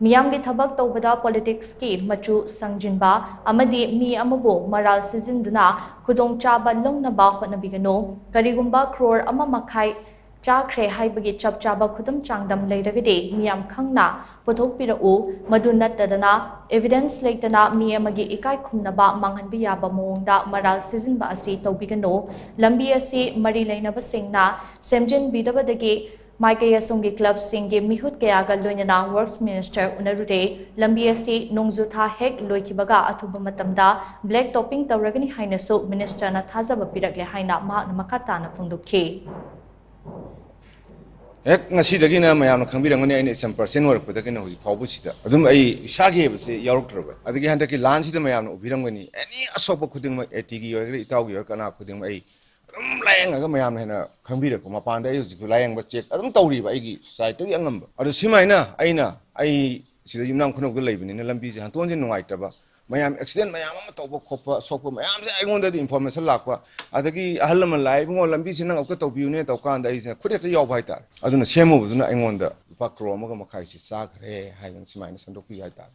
ꯃꯤꯌꯥꯝꯒꯤ ꯊꯕꯛ ꯇꯧꯕꯗ politicsꯀꯤ ꯃꯆꯨ ꯁꯪꯖꯤꯟꯕ ꯑꯃꯗꯤ ꯃꯤ ꯑꯃꯕꯨ ꯃꯔꯥꯜ ꯁꯤꯖꯤꯟꯗꯨꯅ ꯈꯨꯗꯣꯡꯆꯥꯕ ꯂꯧꯅꯕ ꯍꯣꯠꯅꯕꯤꯒꯅꯨ꯫ ꯀꯔꯤꯒꯨꯝꯕ ꯀ꯭ꯔꯣꯔ ꯑꯃ ꯃꯈꯥꯏ ꯆꯥꯈ꯭ꯔꯦ ꯍꯥꯏꯕꯒꯤ ꯆꯞ ꯆꯥꯕ ꯈꯨꯗꯝ ꯆꯥꯡꯗꯝ ꯂꯩꯔꯒꯗꯤ ꯃꯤꯌꯥꯝ ꯈꯪꯅ ꯄꯨꯊꯣꯛꯄꯤꯔꯛꯎ꯫ ꯃꯗꯨ ꯅꯠꯇꯗꯅ evidence ꯂꯩꯇꯅ ꯃꯤ ꯑꯃꯒꯤ ꯏꯀꯥꯏ ꯈꯨꯝꯅꯕ ꯃꯥꯡꯍꯟꯕ ꯌꯥꯕ ꯃꯑꯣꯡꯗ ꯃꯔꯥꯜ ꯁꯤꯖꯤꯟꯕ ꯑꯁꯤ ꯇꯧꯕꯤꯒꯅꯨ꯫ ꯂꯝꯕꯤ ꯑꯁꯤ ꯃꯔꯤ ꯂꯩꯅꯕꯁꯤꯡꯅ ꯁꯦꯝꯖꯤꯟꯕꯤꯗꯕꯗꯒꯤ ꯃꯥꯏꯀꯩ ꯑꯁꯣꯝꯒꯤ ꯀ꯭ꯂꯕꯁꯤꯡꯒꯤ ꯃꯤꯍꯨꯠ ꯀꯌꯥꯒ ꯂꯣꯏꯅꯅ ꯋꯔꯛꯁ ꯃꯤꯅꯤꯁꯇꯔ ꯎꯅꯔꯨꯔꯦ꯫ ꯂꯝꯕꯤ ꯑꯁꯤ ꯅꯣꯡꯖꯨ ꯊꯥ ꯍꯦꯛ ꯂꯣꯏꯈꯤꯕꯒ ꯑꯊꯨꯕ ꯃꯇꯝꯗ ꯕ꯭ꯂꯦꯛ ꯇꯣꯞꯄꯤꯡ ꯇꯧꯔꯒꯅꯤ ꯍꯥꯏꯅꯁꯨ ꯃꯤꯅꯤꯁꯇꯔꯅ ꯊꯥꯖꯕ ꯄꯤꯔꯛꯂꯦ ꯍꯥꯏꯅ ꯃꯍꯥꯛꯅ ꯃꯈꯥ ꯇꯥꯅ ꯐꯣꯡꯗꯣꯛꯈꯤ꯫ ꯍꯦꯛ ꯉꯁꯤꯗꯒꯤꯅ ꯃꯌꯥꯝꯅ ꯈꯪꯕꯤꯔꯝꯒꯅꯤ, ꯑꯩꯅ ꯏꯆꯝ ꯄꯥꯔꯁꯟ ꯑꯣꯏꯔꯛꯄꯗꯒꯤꯅ ꯍꯧꯖꯤꯛ ꯐꯥꯎꯕꯁꯤꯗ ꯑꯗꯨꯝ ꯑꯩ ꯏꯁꯥꯒꯤ ꯍꯥꯏꯕꯁꯦ ꯌꯥꯎꯔꯛꯇ꯭ꯔꯕ꯫ ꯑꯗꯒꯤ ꯍꯟꯗꯛꯀꯤ ꯂꯥꯟꯁꯤꯗ ꯃꯌꯥꯝꯅ ꯎꯕꯤꯔꯝꯒꯅꯤ, ꯑꯦꯅꯤ ꯑꯁꯣꯛꯄ ꯈꯨꯗꯤꯡꯃꯛ, ꯑꯦ ꯇꯤꯒꯤ ꯑꯣꯏꯒꯦꯔꯥ, ꯏꯇꯥꯎꯒꯤ ꯑꯣꯏꯒꯦꯔꯥ, ꯀꯅꯥ ꯈꯨꯗꯤꯡꯃꯛ ꯑꯩ ꯑꯗꯨꯝ ꯂꯥꯏꯌꯦꯡꯉꯒ ꯃꯌꯥꯝꯅ ꯍꯦꯟꯅ ꯈꯪꯕꯤꯔꯛꯄ꯫ ꯃꯄꯥꯟꯗ ꯑꯩ ꯍꯧꯖꯤꯛꯁꯨ ꯂꯥꯏꯌꯦꯡꯕ ꯆꯦꯛ ꯑꯗꯨꯝ ꯇꯧꯔꯤꯕ ꯑꯩꯒꯤ ꯁꯥꯏꯠꯇꯒꯤ ꯑꯉꯝꯕ꯫ ꯑꯗꯣ ꯁꯤꯃꯥꯏꯅ ꯑꯩꯅ, ꯑꯩ ꯁꯤꯗ ꯌꯨꯝꯅꯥꯝ ꯈꯨꯅꯧꯗ ꯂꯩꯕꯅꯤꯅ ꯂꯝꯕꯤꯁꯦ ꯍꯟꯇꯣꯟꯁꯦ ꯅꯨꯡꯉꯥꯏꯇꯕ, ꯃꯌꯥꯝ ꯑꯦꯛꯁꯤꯗꯦꯟ ꯃꯌꯥꯝ ꯑꯃ ꯇꯧꯕ ꯈꯣꯠꯄ ꯁꯣꯛꯄ ꯃꯌꯥꯝꯁꯦ ꯑꯩꯉꯣꯟꯗꯗꯤ ꯏꯟꯐꯣꯔꯃꯦꯁꯟ ꯂꯥꯛꯄ꯫ ꯑꯗꯒꯤ ꯑꯍꯜ ꯂꯃꯟ ꯂꯥꯛꯑꯦ, "ꯏꯕꯨꯡꯉꯣ, ꯂꯝꯕꯤꯁꯦ ꯅꯪ ꯑꯃꯨꯛꯇ ꯇꯧꯕꯤꯌꯨꯅꯦ" ꯇꯧꯀꯥꯟꯗ ꯑꯩꯁꯦ ꯈꯨꯗꯛꯇ ꯌꯥꯎꯕ ꯍꯥꯏꯇꯥꯔꯦ꯫ ꯑꯗꯨꯅ ꯁꯦꯝꯃꯨꯕꯗꯨꯅ ꯑꯩꯉꯣꯟꯗ ꯂꯨꯄꯥ ꯀ꯭ꯔꯣꯔ ꯑꯃꯒ ꯃꯈꯥꯏꯁꯦ ꯆꯥꯈ꯭ꯔꯦ ꯍꯥꯏꯗꯅ ꯁꯨꯃꯥꯏꯅ ꯁꯦꯝꯗꯣꯛꯄꯤꯌꯨ ꯍꯥꯏꯇꯥꯔꯦ꯫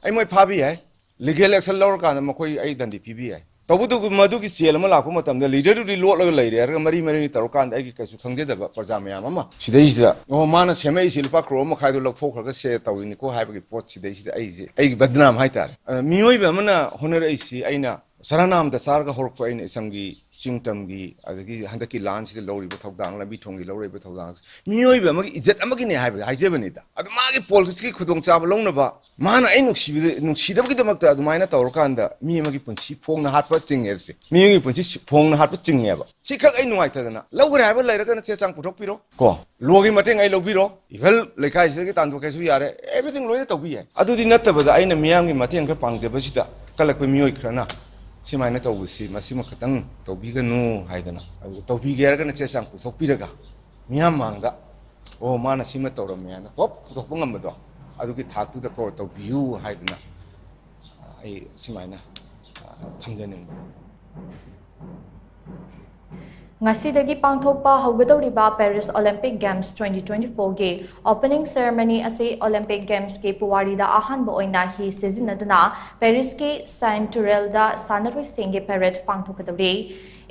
ꯑꯩ ꯃꯣꯏ ꯐꯥꯕꯤ ꯌꯥꯏ, ꯂꯤꯒꯦꯜ ꯑꯦꯛꯁꯟ ꯂꯧꯔꯀꯥꯟꯗ ꯃꯈꯣꯏ ꯑꯩ ꯗꯟꯗꯤ ꯄꯤꯕꯤ ꯌꯥꯏ꯫ ꯇꯧꯕꯇꯕꯨ ꯃꯗꯨꯒꯤ ꯆꯦꯜ ꯑꯃ ꯂꯥꯛꯄ ꯃꯇꯝꯗ ꯂꯤꯗꯔꯗꯨꯗꯤ ꯂꯣꯠꯂꯒ ꯂꯩꯔꯦ ꯍꯥꯏꯔꯒ ꯃꯔꯤ ꯃꯔꯤ ꯇꯧꯔꯀꯥꯟꯗ ꯑꯩꯒꯤ ꯀꯩꯁꯨ ꯈꯪꯖꯗꯕ ꯄ꯭ꯔꯖꯥ ꯃꯌꯥꯝ ꯑꯃ ꯁꯤꯗꯩꯁꯤꯗ, "ꯑꯣ, ꯃꯥꯅ ꯁꯦꯝꯃꯛꯏꯁꯤ ꯂꯨꯄꯥ ꯀ꯭ꯔꯣꯔ ꯃꯈꯥꯏꯗꯣ ꯂꯧꯊꯣꯛꯈ꯭ꯔꯒ ꯁꯦ ꯇꯧꯔꯤꯅꯤꯀꯣ" ꯍꯥꯏꯕꯒꯤ ꯄꯣꯠ ꯁꯤꯗꯩꯁꯤꯗ ꯑꯩꯁꯦ ꯑꯩꯒꯤ ꯕꯗꯅꯥꯝ ꯍꯥꯏꯇꯥꯔꯦ꯫ ꯑ, ꯃꯤꯑꯣꯏꯕ ꯑꯃꯅ ꯍꯣꯠꯅꯔꯛꯏꯁꯤ, ꯑꯩꯅ ꯁꯔꯥꯅꯥꯝꯗ ꯆꯥꯔꯒ ꯍꯧꯔꯛꯄ ꯑꯩꯅ ꯏꯁꯝꯒꯤ ꯆꯤꯡ ꯇꯝꯒꯤ, ꯑꯗꯒꯤ ꯍꯟꯗꯛꯀꯤ ꯂꯥꯟꯁꯤꯗ ꯂꯧꯔꯤꯕ ꯊꯧꯗꯥꯡ, ꯂꯝꯕꯤ ꯊꯣꯡꯒꯤ ꯂꯧꯔꯤꯕ ꯊꯧꯗꯥꯡ, ꯃꯤꯑꯣꯏꯕ ꯑꯃꯒꯤ ꯏꯖꯠ ꯑꯃꯒꯤꯅꯦ ꯍꯥꯏꯕ ꯍꯥꯏꯖꯕꯅꯤꯗ꯫ ꯑꯗꯨ ꯃꯥꯒꯤ ꯄꯣꯂꯤꯇꯤꯛꯁꯀꯤ ꯈꯨꯗꯣꯡꯆꯥꯕ ꯂꯧꯅꯕ ꯃꯥꯅ ꯑꯩ ꯅꯨꯡꯁꯤꯕꯗ-, ꯅꯨꯡꯁꯤꯗꯕꯒꯤꯗꯃꯛꯇ ꯑꯗꯨꯃꯥꯏꯅ ꯇꯧꯔꯀꯥꯟꯗ ꯃꯤ ꯑꯃꯒꯤ ꯄꯨꯟꯁꯤ ꯐꯣꯡꯅ ꯍꯥꯠꯄ ꯆꯤꯡꯉꯦꯕ ꯁꯦ꯫ ꯃꯤ ꯑꯃꯒꯤ ꯄꯨꯟꯁꯤ ꯁꯤ-, ꯐꯣꯡꯅ ꯍꯥꯠꯄ ꯆꯤꯡꯉꯦꯕ꯫ ꯁꯤꯈꯛ ꯑꯩ ꯅꯨꯡꯉꯥꯏꯇꯗꯅ ꯂꯧꯈ꯭ꯔꯦ ꯍꯥꯏꯕ ꯂꯩꯔꯒꯅ ꯆꯦ ꯆꯥꯡ ꯄꯨꯊꯣꯛꯄꯤꯔꯣ꯫ ꯀꯣ, ꯂꯣꯒꯤ ꯃꯇꯦꯡ ꯑꯩ ꯂꯧꯕꯤꯔꯣ, ꯏꯚꯜ ꯂꯩꯀꯥꯏꯁꯤꯗꯒꯤ ꯇꯥꯟꯊꯣꯛꯀꯦꯁꯨ ꯌꯥꯔꯦ, ꯑꯦꯚ꯭ꯔꯤꯊꯤꯡ ꯂꯣꯏꯅ ꯇꯧꯕꯤ ꯌꯥꯏ꯫ ꯑꯗꯨꯗꯤ ꯅꯠꯇꯕꯗ ꯑꯩꯅ ꯃꯤꯌꯥꯝꯒꯤ ꯃꯇꯦꯡ ꯈꯔ ꯄꯥꯡꯖꯕꯁꯤꯗ ꯀꯜꯂꯛꯄ ꯃꯤꯑꯣꯏ ꯈꯔꯅ ꯁꯨꯃꯥꯏꯅ ꯇꯧꯕꯁꯤ, ꯃꯁꯤꯃ ꯈꯇꯪ ꯇꯧꯕꯤꯒꯅꯨ ꯍꯥꯏꯗꯅ, ꯑꯗꯨ ꯇꯧꯕꯤꯒꯦ ꯍꯥꯏꯔꯒꯅ ꯆꯦ ꯆꯥꯡ ꯄꯨꯊꯣꯛꯄꯤꯔꯒ ꯃꯤꯌꯥꯝ ꯃꯥꯡꯗ, "ꯑꯣ, ꯃꯥꯅ ꯁꯤꯃ ꯇꯧꯔꯝꯃꯦ" ꯍꯥꯏꯅ ꯄꯣꯞ ꯄꯨꯊꯣꯛꯄ ꯉꯝꯕꯗꯣ, ꯑꯗꯨꯒꯤ ꯊꯥꯛꯇꯨꯗ ꯀꯣ ꯇꯧꯕꯤꯌꯨ ꯍꯥꯏꯗꯅ ꯑꯩ ꯁꯨꯃꯥꯏꯅ, ꯑ, ꯊꯝꯖꯅꯤꯡꯕ꯫ ꯉꯁꯤꯗꯒꯤ ꯄꯥꯡꯊꯣꯛꯄ ꯍꯧꯒꯗꯧꯔꯤꯕ Paris Olympic Games twenty twenty-fourꯒꯤ opening ceremony ꯑꯁꯤ Olympic Gamesꯀꯤ ꯄꯨꯋꯥꯔꯤꯗ ꯑꯍꯥꯟꯕ ꯑꯣꯏꯅ ꯍꯤ ꯁꯤꯖꯤꯟꯅꯗꯨꯅ ꯄꯦꯔꯤꯁꯀꯤ ꯁꯥꯏꯟ ꯇꯨꯔꯦꯜꯗ ꯁꯥꯟꯅꯔꯣꯏꯁꯤꯡꯒꯤ parade ꯄꯥꯡꯊꯣꯛꯀꯗꯧꯔꯤ꯫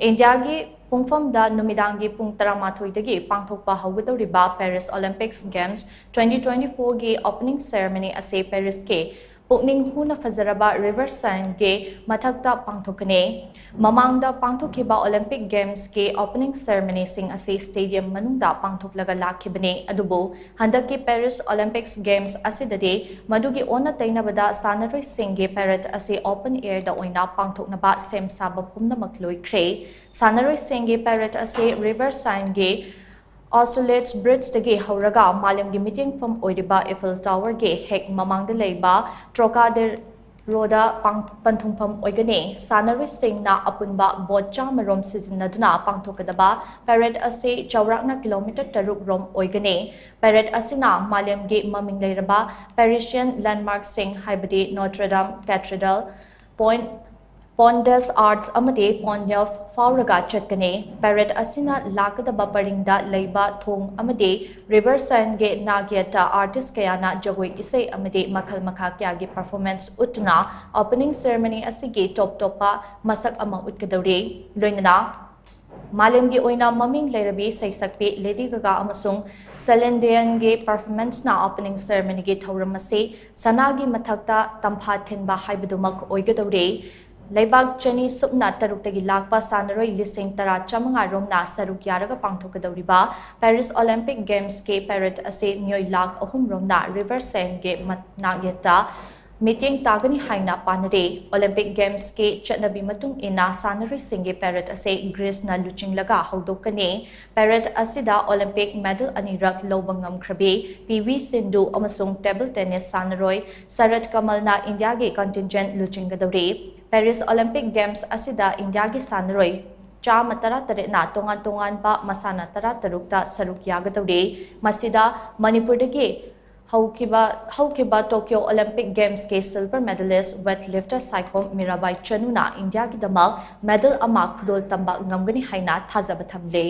ꯏꯟꯗꯤꯌꯥꯒꯤ ꯄꯨꯡꯐꯝꯗ ꯅꯨꯃꯤꯗꯥꯡꯒꯤ ꯄꯨꯡ ꯇꯔꯥꯃꯥꯊꯣꯏꯗꯒꯤ ꯄꯥꯡꯊꯣꯛꯄ ꯍꯧꯒꯗꯧꯔꯤꯕ Paris Olympics Games twenty twenty-fourꯒꯤ opening ceremony ꯑꯁꯤ ꯄꯦꯔꯤꯁꯀꯤ ꯄꯨꯛꯅꯤꯡ ꯍꯨꯅ ꯐꯖꯔꯕ River Science ꯒꯤ ꯃꯊꯛꯇ ꯄꯥꯡꯊꯣꯛꯀꯅꯤ꯫ ꯃꯃꯥꯡꯗ ꯄꯥꯡꯊꯣꯛꯈꯤꯕ Olympic Games ꯀꯤ opening ceremony ꯁꯤꯡ ꯑꯁꯤ stadium ꯃꯅꯨꯡꯗ ꯄꯥꯡꯊꯣꯛꯂꯒ ꯂꯥꯛꯈꯤꯕꯅꯤ, ꯑꯗꯨꯕꯨ ꯍꯟꯗꯛꯀꯤ Paris Olympics Games ꯑꯁꯤꯗꯗꯤ ꯃꯗꯨꯒꯤ ꯑꯣꯟꯅ ꯇꯩꯅꯕꯗ ꯁꯥꯟꯅꯔꯣꯏꯁꯤꯡꯒꯤ parade ꯑꯁꯤ open air ꯗ ꯑꯣꯏꯅ ꯄꯥꯡꯊꯣꯛꯅꯕ ꯁꯦꯝ ꯁꯥꯕ ꯄꯨꯝꯅꯃꯛ ꯂꯣꯏꯈ꯭ꯔꯦ꯫ ꯁꯥꯟꯅꯔꯣꯏꯁꯤꯡꯒꯤ parade ꯑꯁꯤ River Science ꯒꯤ Austerlitz Bridge ꯗꯒꯤ ꯍꯧꯔꯒ ꯃꯥꯂꯦꯝꯒꯤ ꯃꯤꯠꯌꯦꯡꯐꯝ ꯑꯣꯏꯔꯤꯕ Eiffel Tower ꯒꯤ ꯍꯦꯛ ꯃꯃꯥꯡꯗ ꯂꯩꯕ Trocadero ꯗ ꯄꯥꯡ-, ꯄꯟꯊꯨꯡꯐꯝ ꯑꯣꯏꯒꯅꯤ꯫ ꯁꯥꯟꯅꯔꯣꯏꯁꯤꯡꯅ ꯑꯄꯨꯟꯕ boat ꯆꯥꯝꯃ ꯔꯣꯝ ꯁꯤꯖꯤꯟꯅꯗꯨꯅ ꯄꯥꯡꯊꯣꯛꯀꯗꯕ parade ꯑꯁꯤ ꯆꯥꯎꯔꯥꯛꯅ kilometre ꯇꯔꯨꯛ ꯔꯣꯝ ꯑꯣꯏꯒꯅꯤ꯫ Parade ꯑꯁꯤꯅ ꯃꯥꯂꯦꯝꯒꯤ ꯃꯃꯤꯡ ꯂꯩꯔꯕ Parisian landmark ꯁꯤꯡ, ꯍꯥꯏꯕꯗꯤ Notre Dame Cathedral, Pont, Pont des Arts ꯑꯃꯗꯤ Pont Neuf ꯐꯥꯎꯔꯒ ꯆꯠꯀꯅꯤ꯫ Parade ꯑꯁꯤꯅ ꯂꯥꯛꯀꯗꯕ ꯄꯔꯤꯡꯗ ꯂꯩꯕ ꯊꯣꯡ ꯑꯃꯗꯤ River Science ꯒꯤ ꯅꯥꯛ ꯌꯦꯠꯇ artist ꯀꯌꯥꯅ ꯖꯒꯣꯏ, ꯏꯁꯩ ꯑꯃꯗꯤ ꯃꯈꯜ ꯃꯈꯥ ꯀꯌꯥꯒꯤ performance ꯎꯠꯇꯨꯅ opening ceremony ꯑꯁꯤꯒꯤ ꯇꯣꯞ ꯇꯣꯞꯄ ꯃꯁꯛ ꯑꯃ ꯎꯠꯀꯗꯧꯔꯤ꯫ ꯂꯣꯏꯅꯅ ꯃꯥꯂꯦꯝꯒꯤ ꯑꯣꯏꯅ ꯃꯃꯤꯡ ꯂꯩꯔꯕꯤ ꯁꯩꯁꯛꯄꯤ Lady Gaga ꯑꯃꯁꯨꯡ Celine Dion ꯒꯤ performance ꯅ opening ceremony ꯒꯤ ꯊꯧꯔꯝ ꯑꯁꯤ ꯁꯅꯥꯒꯤ ꯃꯊꯛꯇ ꯇꯝꯐꯥ ꯊꯤꯟꯕ ꯍꯥꯏꯕꯗꯨꯃꯛ ꯑꯣꯏꯒꯗꯧꯔꯤ꯫ ꯂꯩꯕꯥꯛ ꯆꯅꯤ ꯁꯨꯞꯅ ꯇꯔꯨꯛꯇꯒꯤ ꯂꯥꯛꯄ ꯁꯥꯟꯅꯔꯣꯏ ꯂꯤꯁꯤꯡ ꯇꯔꯥ ꯆꯥꯃꯉꯥ ꯔꯣꯝꯅ ꯁꯔꯨꯛ ꯌꯥꯔꯒ ꯄꯥꯡꯊꯣꯛꯀꯗꯧꯔꯤꯕ Paris Olympic Games ꯀꯤ parade ꯑꯁꯤ ꯃꯤꯑꯣꯏ ꯂꯥꯈ ꯑꯍꯨꯝ ꯔꯣꯝꯅ River Science ꯒꯤ ꯃ-, ꯅꯥꯛ ꯌꯦꯠꯇ ꯃꯤꯠꯌꯦꯡ ꯇꯥꯒꯅꯤ ꯍꯥꯏꯅ ꯄꯥꯅꯔꯤ꯫ Olympic Games ꯀꯤ ꯆꯠꯅꯕꯤ ꯃꯇꯨꯡ ꯏꯟꯅ ꯁꯥꯟꯅꯔꯣꯏꯁꯤꯡꯒꯤ parade ꯑꯁꯤ Greece ꯅ ꯂꯨꯆꯤꯡꯂꯒ ꯍꯧꯗꯣꯛꯀꯅꯤ꯫ Parade ꯑꯁꯤꯗ Olympic medal ꯑꯅꯤꯔꯛ ꯂꯧꯕ ꯉꯝꯈ꯭ꯔꯕꯤ ꯄꯤ ꯚꯤ ꯁꯤꯟꯙꯨ ꯑꯃꯁꯨꯡ table tennis ꯁꯥꯟꯅꯔꯣꯏ ꯁꯔꯠ ꯀꯃꯜꯅ ꯏꯟꯗꯤꯌꯥꯒꯤ contingent ꯂꯨꯆꯤꯡꯒꯗꯧꯔꯤ꯫ Paris Olympic Games ꯑꯁꯤꯗ ꯏꯟꯗꯤꯌꯥꯒꯤ ꯁꯥꯟꯅꯔꯣꯏ ꯆꯥꯝꯃ ꯇꯔꯥꯇꯔꯦꯠꯅ ꯇꯣꯉꯥꯟ ꯇꯣꯉꯥꯟꯕ ꯃꯁꯥꯟꯅ ꯇꯔꯥꯇꯔꯨꯛꯇ ꯁꯔꯨꯛ ꯌꯥꯒꯗꯧꯔꯤ꯫ ꯃꯁꯤꯗ ꯃꯅꯤꯄꯨꯔꯗꯒꯤ ꯍꯧꯈꯤꯕ, ꯍꯧꯈꯤꯕ Tokyo Olympic Games ꯀꯤ silver medalist weightlifter Saikhom Mirabai ꯆꯅꯨꯅ ꯏꯟꯗꯤꯌꯥꯒꯤꯗꯃꯛ medal ꯑꯃ ꯈꯨꯗꯣꯜ ꯇꯝꯕ ꯉꯝꯒꯅꯤ ꯍꯥꯏꯅ ꯊꯥꯖꯕ ꯊꯝꯂꯤ꯫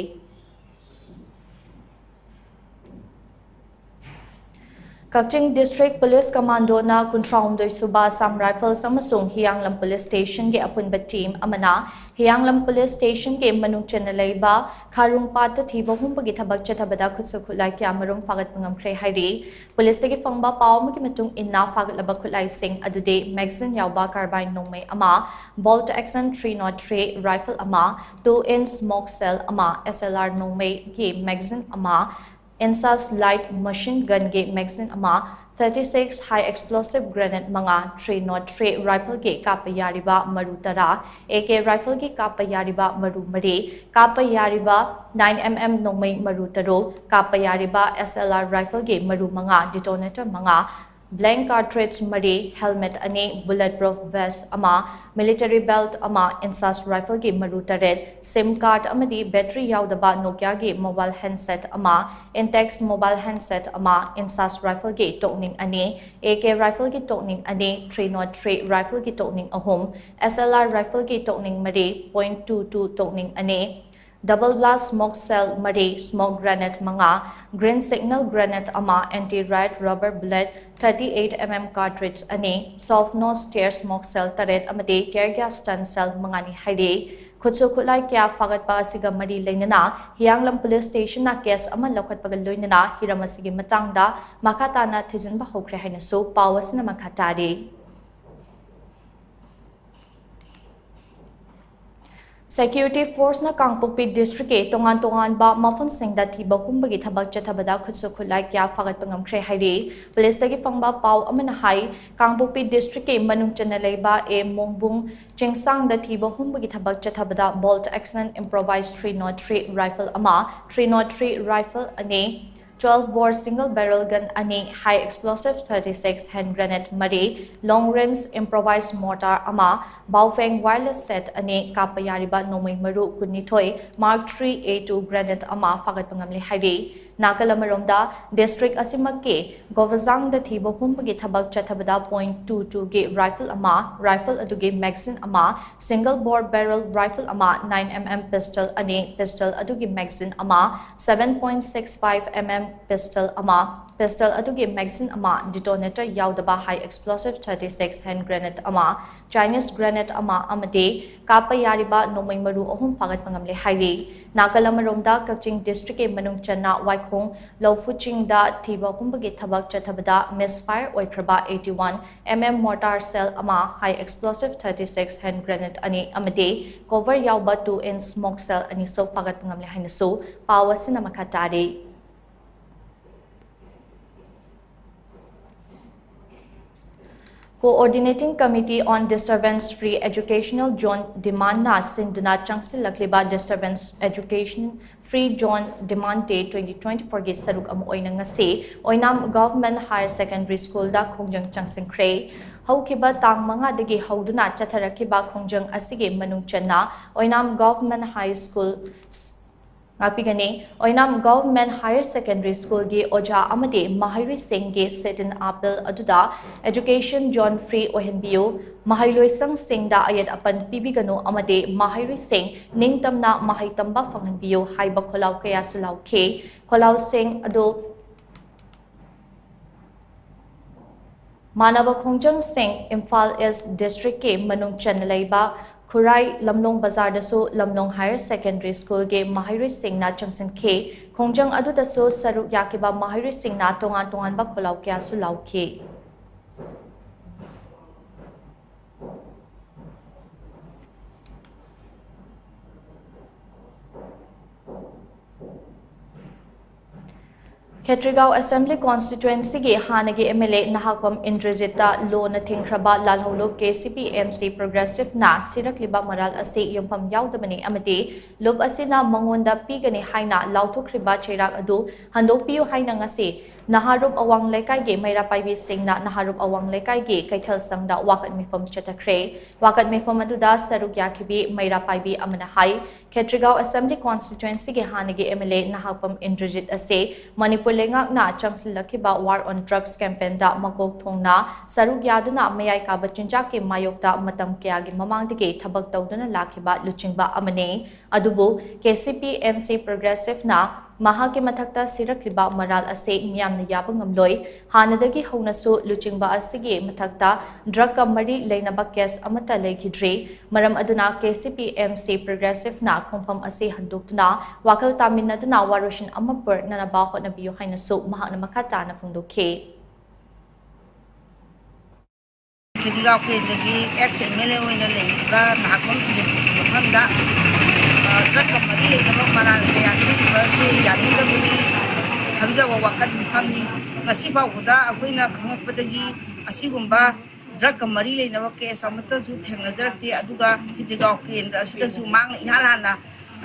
ꯀꯛꯆꯤꯡ District Police Commando ꯅ ꯀꯨꯟꯊ꯭ꯔꯥꯍꯨꯝꯗꯣꯏ ꯁꯨꯕ Assam Rifles ꯑꯃꯁꯨꯡ ꯍꯤꯌꯥꯡꯂꯝ Police Station ꯒꯤ ꯑꯄꯨꯟꯕ team ꯑꯃꯅ ꯍꯤꯌꯥꯡꯂꯝ Police Station ꯒꯤ ꯃꯅꯨꯡ ꯆꯟꯅ ꯂꯩꯕ ꯈꯥꯔꯨꯡ ꯄꯥꯠꯇ ꯊꯤꯕ ꯍꯨꯝꯕꯒꯤ ꯊꯕꯛ ꯆꯠꯊꯕꯗ ꯈꯨꯠꯁꯨ ꯈꯨꯠꯂꯥꯏ ꯀꯌꯥ ꯃꯔꯨꯝ ꯐꯥꯒꯠꯄ ꯉꯝꯈ꯭ꯔꯦ ꯍꯥꯏꯔꯤ꯫ Police ꯇꯒꯤ ꯐꯪꯕ ꯄꯥꯎ ꯑꯃꯒꯤ ꯃꯇꯨꯡ ꯏꯟꯅ, ꯐꯥꯒꯠꯂꯕ ꯈꯨꯠꯂꯥꯏꯁꯤꯡ ꯑꯗꯨꯗꯤ magazine ꯌꯥꯎꯕ carbine ꯅꯣꯡꯃꯩ ꯑꯃ, bolt action three nought three rifle ꯑꯃ, two inch smoke shell ꯑꯃ, S L R ꯅꯣꯡꯃꯩꯒꯤ magazine ꯑꯃ, INSAS light machine gun ꯒꯤ magazine ꯑꯃ, thirty six high explosive grenade ꯃꯉꯥ, three nought three rifle ꯒꯤ ꯀꯥꯞꯄ ꯌꯥꯔꯤꯕ ꯃꯔꯨ ꯇꯔꯥ, A K rifle ꯒꯤ ꯀꯥꯞꯄ ꯌꯥꯔꯤꯕ ꯃꯔꯨ ꯃꯔꯤ, ꯀꯥꯞꯄ ꯌꯥꯔꯤꯕ nine M M ꯅꯣꯡꯃꯩ ꯃꯔꯨ ꯇꯔꯨꯛ, ꯀꯥꯞꯄ ꯌꯥꯔꯤꯕ S L R rifle ꯒꯤ ꯃꯔꯨ ꯃꯉꯥ, detonator ꯃꯉꯥ, blank cartridge ꯃꯔꯤ, helmet ꯑꯅꯤ, bullet proof vest ꯑꯃ, military belt ꯑꯃ, INSAS rifle ꯒꯤ ꯃꯔꯨ ꯇꯔꯦꯠ, SIM card ꯑꯃꯗꯤ battery ꯌꯥꯎꯗꯕ Nokia ꯒꯤ mobile handset ꯑꯃ, Intex mobile handset ꯑꯃ, INSAS rifle ꯒꯤ ꯇꯣꯛꯅꯤꯡ ꯑꯅꯤ, A K rifle ꯒꯤ ꯇꯣꯛꯅꯤꯡ ꯑꯅꯤ, three nought three rifle ꯒꯤ ꯇꯣꯛꯅꯤꯡ ꯑꯍꯨꯝ, S L R rifle ꯒꯤ ꯇꯣꯛꯅꯤꯡ ꯃꯔꯤ, point two two ꯇꯣꯛꯅꯤꯡ ꯑꯅꯤ, double blast smoke shell ꯃꯔꯤ, smoke grenade ꯃꯉꯥ, green signal grenade ꯑꯃ, anti riot rubber bullet thirty eight M M cartridge ꯑꯅꯤ, soft nose tear smoke shell ꯇꯔꯦꯠ ꯑꯃꯗꯤ tear gas stun shell ꯃꯉꯥꯅꯤ ꯍꯥꯏꯔꯤ꯫ ꯈꯨꯠꯁꯨ ꯈꯨꯠꯂꯥꯏ ꯀꯌꯥ ꯐꯥꯒꯠꯄ ꯑꯁꯤꯒ ꯃꯔꯤ ꯂꯩꯅꯅ ꯍꯤꯌꯥꯡꯂꯝ Police Station ꯅ case ꯑꯃ ꯂꯧꯈꯠꯄꯒ ꯂꯣꯏꯅꯅ ꯍꯤꯔꯝ ꯑꯁꯤꯒꯤ ꯃꯇꯥꯡꯗ ꯃꯈꯥ ꯇꯥꯅ ꯊꯤꯖꯤꯟꯕ ꯍꯧꯈ꯭ꯔꯦ ꯍꯥꯏꯅꯁꯨ ꯄꯥꯎ ꯑꯁꯤꯅ ꯃꯈꯥ ꯇꯥꯔꯤ꯫ Security force ꯅ ꯀꯥꯡꯄꯣꯛꯄꯤ district ꯀꯤ ꯇꯣꯉꯥꯟ ꯇꯣꯉꯥꯟꯕ ꯃꯐꯝꯁꯤꯡꯗ ꯊꯤꯕ ꯍꯨꯝꯕꯒꯤ ꯊꯕꯛ ꯆꯠꯊꯕꯗ ꯈꯨꯠꯁꯨ ꯈꯨꯠꯂꯥꯏ ꯀꯌꯥ ꯐꯥꯒꯠꯄ ꯉꯝꯈ꯭ꯔꯦ ꯍꯥꯏꯔꯤ꯫ Police ꯇꯒꯤ ꯐꯪꯕ ꯄꯥꯎ ꯑꯃꯅ ꯍꯥꯏ, ꯀꯥꯡꯄꯣꯛꯄꯤ district ꯀꯤ ꯃꯅꯨꯡ ꯆꯟꯅ ꯂꯩꯕ A ꯃꯣꯡꯕꯨꯡ ꯆꯤꯡꯁꯥꯡꯗ ꯊꯤꯕ ꯍꯨꯝꯕꯒꯤ ꯊꯕꯛ ꯆꯠꯊꯕꯗ bolt action improvised three nought three rifle ꯑꯃ, three nought three rifle ꯑꯅꯤ, twelve bore single barrel gun ꯑꯅꯤ, high explosive thirty six hand grenade ꯃꯔꯤ, long range improvised mortar ꯑꯃ, Baofeng wireless set ꯑꯅꯤ, ꯀꯥꯞꯄ ꯌꯥꯔꯤꯕ ꯅꯣꯡꯃꯩ ꯃꯔꯨ ꯀꯨꯟꯅꯤꯊꯣꯏ, Mark three A two grenade ꯑꯃ ꯐꯥꯒꯠꯄ ꯉꯝꯂꯦ ꯍꯥꯏꯔꯤ꯫ ꯅꯥꯀꯜ ꯑꯃꯔꯣꯝꯗ, district ꯑꯁꯤꯃꯛꯀꯤ ꯒꯣꯕꯖꯥꯡꯗ ꯊꯤꯕ ꯍꯨꯝꯕꯒꯤ ꯊꯕꯛ ꯆꯠꯊꯕꯗ point two two ꯒꯤ rifle ꯑꯃ, rifle ꯑꯗꯨꯒꯤ magazine ꯑꯃ, single bore barrel rifle ꯑꯃ, nine M M pistol ꯑꯅꯤ, pistol ꯑꯗꯨꯒꯤ magazine ꯑꯃ, seven point six five M M pistol ꯑꯃ, Pistol ꯑꯗꯨꯒꯤ magazine ꯑꯃ, detonator ꯌꯥꯎꯗꯕ high explosive thirty six hand grenade ꯑꯃ, Chinese grenade ꯑꯃ ꯑꯃꯗꯤ ꯀꯥꯞꯄ ꯌꯥꯔꯤꯕ ꯅꯣꯡꯃꯩ ꯃꯔꯨ ꯑꯍꯨꯝ ꯐꯥꯒꯠꯄ ꯉꯝꯂꯦ ꯍꯥꯏꯔꯤ꯫ ꯅꯥꯀꯜ ꯑꯃꯔꯣꯝꯗ ꯀꯛꯆꯤꯡ districtꯀꯤ ꯃꯅꯨꯡ ꯆꯟꯅ ꯋꯥꯏꯈꯣꯡ ꯂꯧꯐꯨ ꯆꯤꯡꯗ ꯊꯤꯕ ꯍꯨꯝꯕꯒꯤ ꯊꯕꯛ ꯆꯠꯊꯕꯗ misfire ꯑꯣꯏꯈ꯭ꯔꯕ eighty one M M mortar shell ꯑꯃ, high explosive thirty six hand grenade ꯑꯅꯤ ꯑꯃꯗꯤ cover ꯌꯥꯎꯕ two inch smoke shell ꯑꯅꯤꯁꯨ ꯐꯥꯒꯠꯄ ꯉꯝꯂꯦ ꯍꯥꯏꯅꯁꯨ ꯄꯥꯎ ꯑꯁꯤꯅ ꯃꯈꯥ ꯇꯥꯔꯤ꯫ Coordinating Committee on Disturbance Free Educational Zone demandꯅ ꯁꯤꯟꯗꯨꯅ ꯆꯪꯁꯤꯜꯂꯛꯂꯤꯕ Disturbance Education Free Zone Demand Day twenty twenty fourꯒꯤ ꯁꯔꯨꯛ ꯑꯃ ꯑꯣꯏꯅ ꯉꯁꯤ ꯑꯣꯏꯅꯥꯝ Government Higher Secondary Schoolꯗ ꯈꯣꯡꯖꯪ ꯆꯪꯁꯤꯟꯈ꯭ꯔꯦ꯫ ꯍꯧꯈꯤꯕ ꯇꯥꯡ ꯃꯉꯥꯗꯒꯤ ꯍꯧꯗꯨꯅ ꯆꯠꯊꯔꯛꯈꯤꯕ ꯈꯣꯡꯖꯪ ꯑꯁꯤꯒꯤ ꯃꯅꯨꯡ ꯆꯟꯅ ꯑꯣꯏꯅꯥꯝ Government High School ꯉꯥꯛꯄꯤꯒꯅꯤ꯫ ꯑꯣꯏꯅꯥꯝ Government Higher Secondary Schoolꯒꯤ ꯑꯣꯖꯥ ꯑꯃꯗꯤ ꯃꯍꯩꯔꯣꯏꯁꯤꯡꯒꯤ sit-in appeal ꯑꯗꯨꯗ education zone free ꯑꯣꯏꯍꯟꯕꯤꯌꯨ, ꯃꯍꯩꯂꯣꯏꯁꯪꯁꯤꯡꯗ ꯑꯌꯦꯠ ꯑꯄꯟ ꯄꯤꯕꯤꯒꯅꯨ ꯑꯃꯗꯤ ꯃꯍꯩꯔꯣꯏꯁꯤꯡ ꯅꯤꯡꯇꯝꯅ ꯃꯍꯩ ꯇꯝꯕ ꯐꯪꯍꯟꯕꯤꯌꯨ ꯍꯥꯏꯕ ꯈꯣꯜꯂꯥꯎ ꯀꯌꯥꯁꯨ ꯂꯥꯎꯈꯤ꯫ ꯈꯣꯜꯂꯥꯎꯁꯤꯡ ꯑꯗꯨ ꯃꯥꯟꯅꯕ ꯈꯣꯡꯖꯪꯁꯤꯡ ꯏꯝꯐꯥꯜ East Districtꯀꯤ ꯃꯅꯨꯡ ꯆꯟꯅ ꯂꯩꯕ ꯈꯨꯔꯥꯏ ꯂꯝꯂꯣꯡ ꯕꯖꯥꯔꯗꯁꯨ ꯂꯝꯂꯣꯡ Higher Secondary Schoolꯒꯤ ꯃꯍꯩꯔꯣꯏꯁꯤꯡꯅ ꯆꯪꯁꯤꯟꯈꯤ꯫ ꯈꯣꯡꯖꯪ ꯑꯗꯨꯗꯁꯨ ꯁꯔꯨꯛ ꯌꯥꯈꯤꯕ ꯃꯍꯩꯔꯣꯏꯁꯤꯡꯅ ꯇꯣꯉꯥꯟ ꯇꯣꯉꯥꯟꯕ ꯈꯣꯜꯂꯥꯎ ꯀꯌꯥꯁꯨ ꯂꯥꯎꯈꯤ꯫ ꯈꯦꯇ꯭ꯔꯤꯒꯥꯎ Assembly Constituencyꯒꯤ ꯍꯥꯟꯅꯒꯤ M L A Nahakpam ꯏꯟꯗ꯭ꯔꯖꯤꯠꯇ ꯂꯣꯅ ꯊꯤꯡꯈ꯭ꯔꯕ ꯂꯥꯜꯍꯧꯂꯨꯞ K C P M C Progressiveꯅ ꯁꯤꯔꯛꯂꯤꯕ ꯃꯔꯥꯜ ꯑꯁꯤ ꯌꯨꯝꯐꯝ ꯌꯥꯎꯗꯕꯅꯤ ꯑꯃꯗꯤ ꯂꯨꯞ ꯑꯁꯤꯅ ꯃꯉꯣꯟꯗ ꯄꯤꯒꯅꯤ ꯍꯥꯏꯅ ꯂꯥꯎꯊꯣꯛꯈ꯭ꯔꯤꯕ ꯆꯩꯔꯥꯛ ꯑꯗꯨ ꯍꯟꯗꯣꯛꯄꯤꯌꯨ ꯍꯥꯏꯅ ꯉꯁꯤ ꯅꯍꯥꯔꯨꯞ ꯑꯋꯥꯡ ꯂꯩꯀꯥꯏꯒꯤ ꯃꯩꯔꯥ ꯄꯥꯏꯕꯤꯁꯤꯡꯅ ꯅꯍꯥꯔꯨꯞ ꯑꯋꯥꯡ ꯂꯩꯀꯥꯏꯒꯤ ꯀꯩꯊꯦꯜ ꯁꯪꯗ ꯋꯥꯀꯠ ꯃꯤꯐꯝ ꯆꯠꯊꯈ꯭ꯔꯦ꯫ ꯋꯥꯀꯠ ꯃꯤꯐꯝ ꯑꯗꯨꯗ ꯁꯔꯨꯛ ꯌꯥꯈꯤꯕꯤ ꯃꯩꯔꯥ ꯄꯥꯏꯕꯤ ꯑꯃꯅ ꯍꯥꯏ, ꯈꯦꯇ꯭ꯔꯤꯒꯥꯎ Assembly Constituencyꯒꯤ ꯍꯥꯟꯅꯒꯤ M L A Nahakpam Indrajit ꯑꯁꯤ ꯃꯅꯤꯄꯨꯔ ꯂꯩꯉꯥꯛꯅ ꯆꯪꯁꯤꯜꯂꯛꯈꯤꯕ War on Drugs campaignꯗ ꯃꯀꯣꯛ ꯊꯣꯡꯅ ꯁꯔꯨꯛ ꯌꯥꯗꯨꯅ ꯃꯌꯥꯏ ꯀꯥꯕ ꯆꯤꯟꯖꯥꯛꯀꯤ ꯃꯥꯌꯣꯛꯇ ꯃꯇꯝ ꯀꯌꯥꯒꯤ ꯃꯃꯥꯡꯗꯒꯤ ꯊꯕꯛ ꯇꯧꯗꯨꯅ ꯂꯥꯛꯈꯤꯕ ꯂꯨꯆꯤꯡꯕ ꯑꯃꯅꯤ꯫ ꯑꯗꯨꯕꯨ K C P M C Progressiveꯅ ꯃꯍꯥꯛꯀꯤ ꯃꯊꯛꯇ ꯁꯤꯔꯛꯂꯤꯕ ꯃꯔꯥꯜ ꯑꯁꯤ ꯃꯤꯌꯥꯝꯅ ꯌꯥꯕ ꯉꯝꯂꯣꯏ꯫ ꯍꯥꯟꯅꯗꯒꯤ ꯍꯧꯅꯁꯨ ꯂꯨꯆꯤꯡꯕ ꯑꯁꯤꯒꯤ ꯃꯊꯛꯇ ꯗ꯭ꯔꯒꯀ ꯃꯔꯤ ꯂꯩꯅꯕ ꯀꯦꯁ ꯑꯃꯠꯇ ꯂꯩꯈꯤꯗ꯭ꯔꯤ꯫ ꯃꯔꯝ ꯑꯗꯨꯅ K C P M C ꯄ꯭ꯔꯣꯒ꯭ꯔꯦꯁꯤꯚꯅ ꯈꯣꯡꯐꯝ ꯑꯁꯤ ꯍꯟꯗꯣꯛꯇꯨꯅ ꯋꯥꯈꯜ ꯇꯥꯃꯤꯟꯅꯗꯨꯅ ꯋꯥꯔꯣꯏꯁꯤꯟ ꯑꯃ ꯄꯨꯔꯛꯅꯅꯕ ꯍꯣꯠꯅꯕꯤꯌꯨ ꯍꯥꯏꯅꯁꯨ ꯃꯍꯥꯛꯅ ꯃꯈꯥ ꯇꯥꯅ ꯐꯣꯡꯗꯣꯛꯈꯤ꯫ ꯈꯦꯗꯤꯒꯥꯎ ꯀꯦꯟꯗ꯭ꯔꯒꯤ ꯑꯦꯛꯁ ꯑꯦꯝ ꯑꯦꯜ ꯑꯦ ꯑꯣꯏꯅ ꯂꯩꯔꯤꯕ ꯅꯍꯥꯛꯄꯝ ꯏꯟꯗ꯭ꯔꯖꯤꯠꯀꯤ ꯃꯐꯝꯗ, ꯑ, ꯗ꯭ꯔꯒꯀ ꯃꯔꯤ ꯂꯩꯅꯕ ꯃꯔꯥꯜ ꯀꯌꯥ ꯁꯤꯔꯤꯕꯁꯤ ꯌꯥꯅꯤꯡꯗꯕꯒꯤ ꯊꯝꯖꯕ ꯋꯥꯀꯠ ꯃꯤꯐꯝꯅꯤ꯫ ꯉꯁꯤ ꯐꯥꯎꯕꯗ ꯑꯩꯈꯣꯏꯅ ꯈꯪꯂꯛꯄꯗꯒꯤ ꯑꯁꯤꯒꯨꯝꯕ ꯗ꯭ꯔꯒꯀ ꯃꯔꯤ ꯂꯩꯅꯕ ꯀꯦꯁ ꯑꯃꯠꯇꯁꯨ ꯊꯦꯡꯅꯖꯔꯛꯇꯦ꯫ ꯑꯗꯨꯒ ꯈꯦꯗꯤꯒꯥꯎ ꯀꯦꯟꯗ꯭ꯔ ꯑꯁꯤꯗꯁꯨ ꯃꯍꯥꯛꯅ ꯏꯍꯥꯟ ꯍꯥꯟꯅ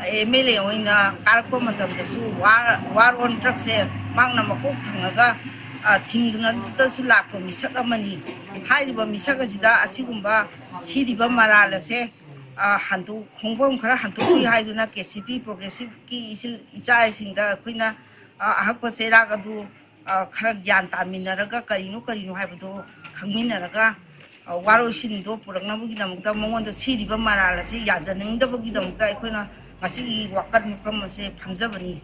ꯑꯦꯝ ꯑꯦꯜ ꯑꯦ ꯑꯣꯏꯅ ꯀꯥꯔꯛꯄ ꯃꯇꯝꯗꯁꯨ ꯋꯥꯔ, ꯋꯥꯔ ꯑꯣꯟ ꯗ꯭ꯔꯒꯁꯦ ꯃꯍꯥꯛꯅ ꯃꯀꯣꯛ ꯊꯪꯉꯒ, ꯑ, ꯊꯤꯡꯗꯨꯅꯇꯁꯨ ꯂꯥꯛꯄ ꯃꯤꯁꯛ ꯑꯃꯅꯤ꯫ ꯍꯥꯏꯔꯤꯕ ꯃꯤꯁꯛ ꯑꯁꯤꯗ ꯑꯁꯤꯒꯨꯝꯕ ꯁꯤꯔꯤꯕ ꯃꯔꯥꯜ ꯑꯁꯦ, ꯑ, ꯍꯟꯗꯣꯛ, ꯈꯣꯡꯐꯝ ꯈꯔ ꯍꯟꯗꯣꯛꯄꯤꯌꯨ ꯍꯥꯏꯗꯨꯅ ꯀꯦ ꯁꯤ ꯄꯤ ꯄ꯭ꯔꯣꯒ꯭ꯔꯦꯁꯤꯚꯀꯤ ꯏꯆꯤꯜ ꯏꯆꯥꯁꯤꯡꯗ ꯑꯩꯈꯣꯏꯅ, ꯑ, ꯑꯍꯛꯄ ꯆꯩꯔꯥꯛ ꯑꯗꯨ, ꯑ, ꯈꯔ ꯒ꯭ꯌꯥꯟ ꯇꯥꯃꯤꯟꯅꯔꯒ ꯀꯔꯤꯅꯣ ꯀꯔꯤꯅꯣ ꯍꯥꯏꯕꯗꯨ ꯈꯪꯃꯤꯟꯅꯔꯒ, ꯑ, ꯋꯥꯔꯣꯏꯁꯤꯟꯗꯣ ꯄꯨꯔꯛꯅꯕꯒꯤꯗꯃꯛꯇ ꯃꯉꯣꯟꯗ ꯁꯤꯔꯤꯕ ꯃꯔꯥꯜ ꯑꯁꯤ ꯌꯥꯖꯅꯤꯡꯗꯕꯒꯤꯗꯃꯛꯇ ꯑꯩꯈꯣꯏꯅ ꯉꯁꯤꯒꯤ ꯋꯥꯀꯠ ꯃꯤꯐꯝ ꯑꯁꯦ ꯐꯝꯖꯕꯅꯤ꯫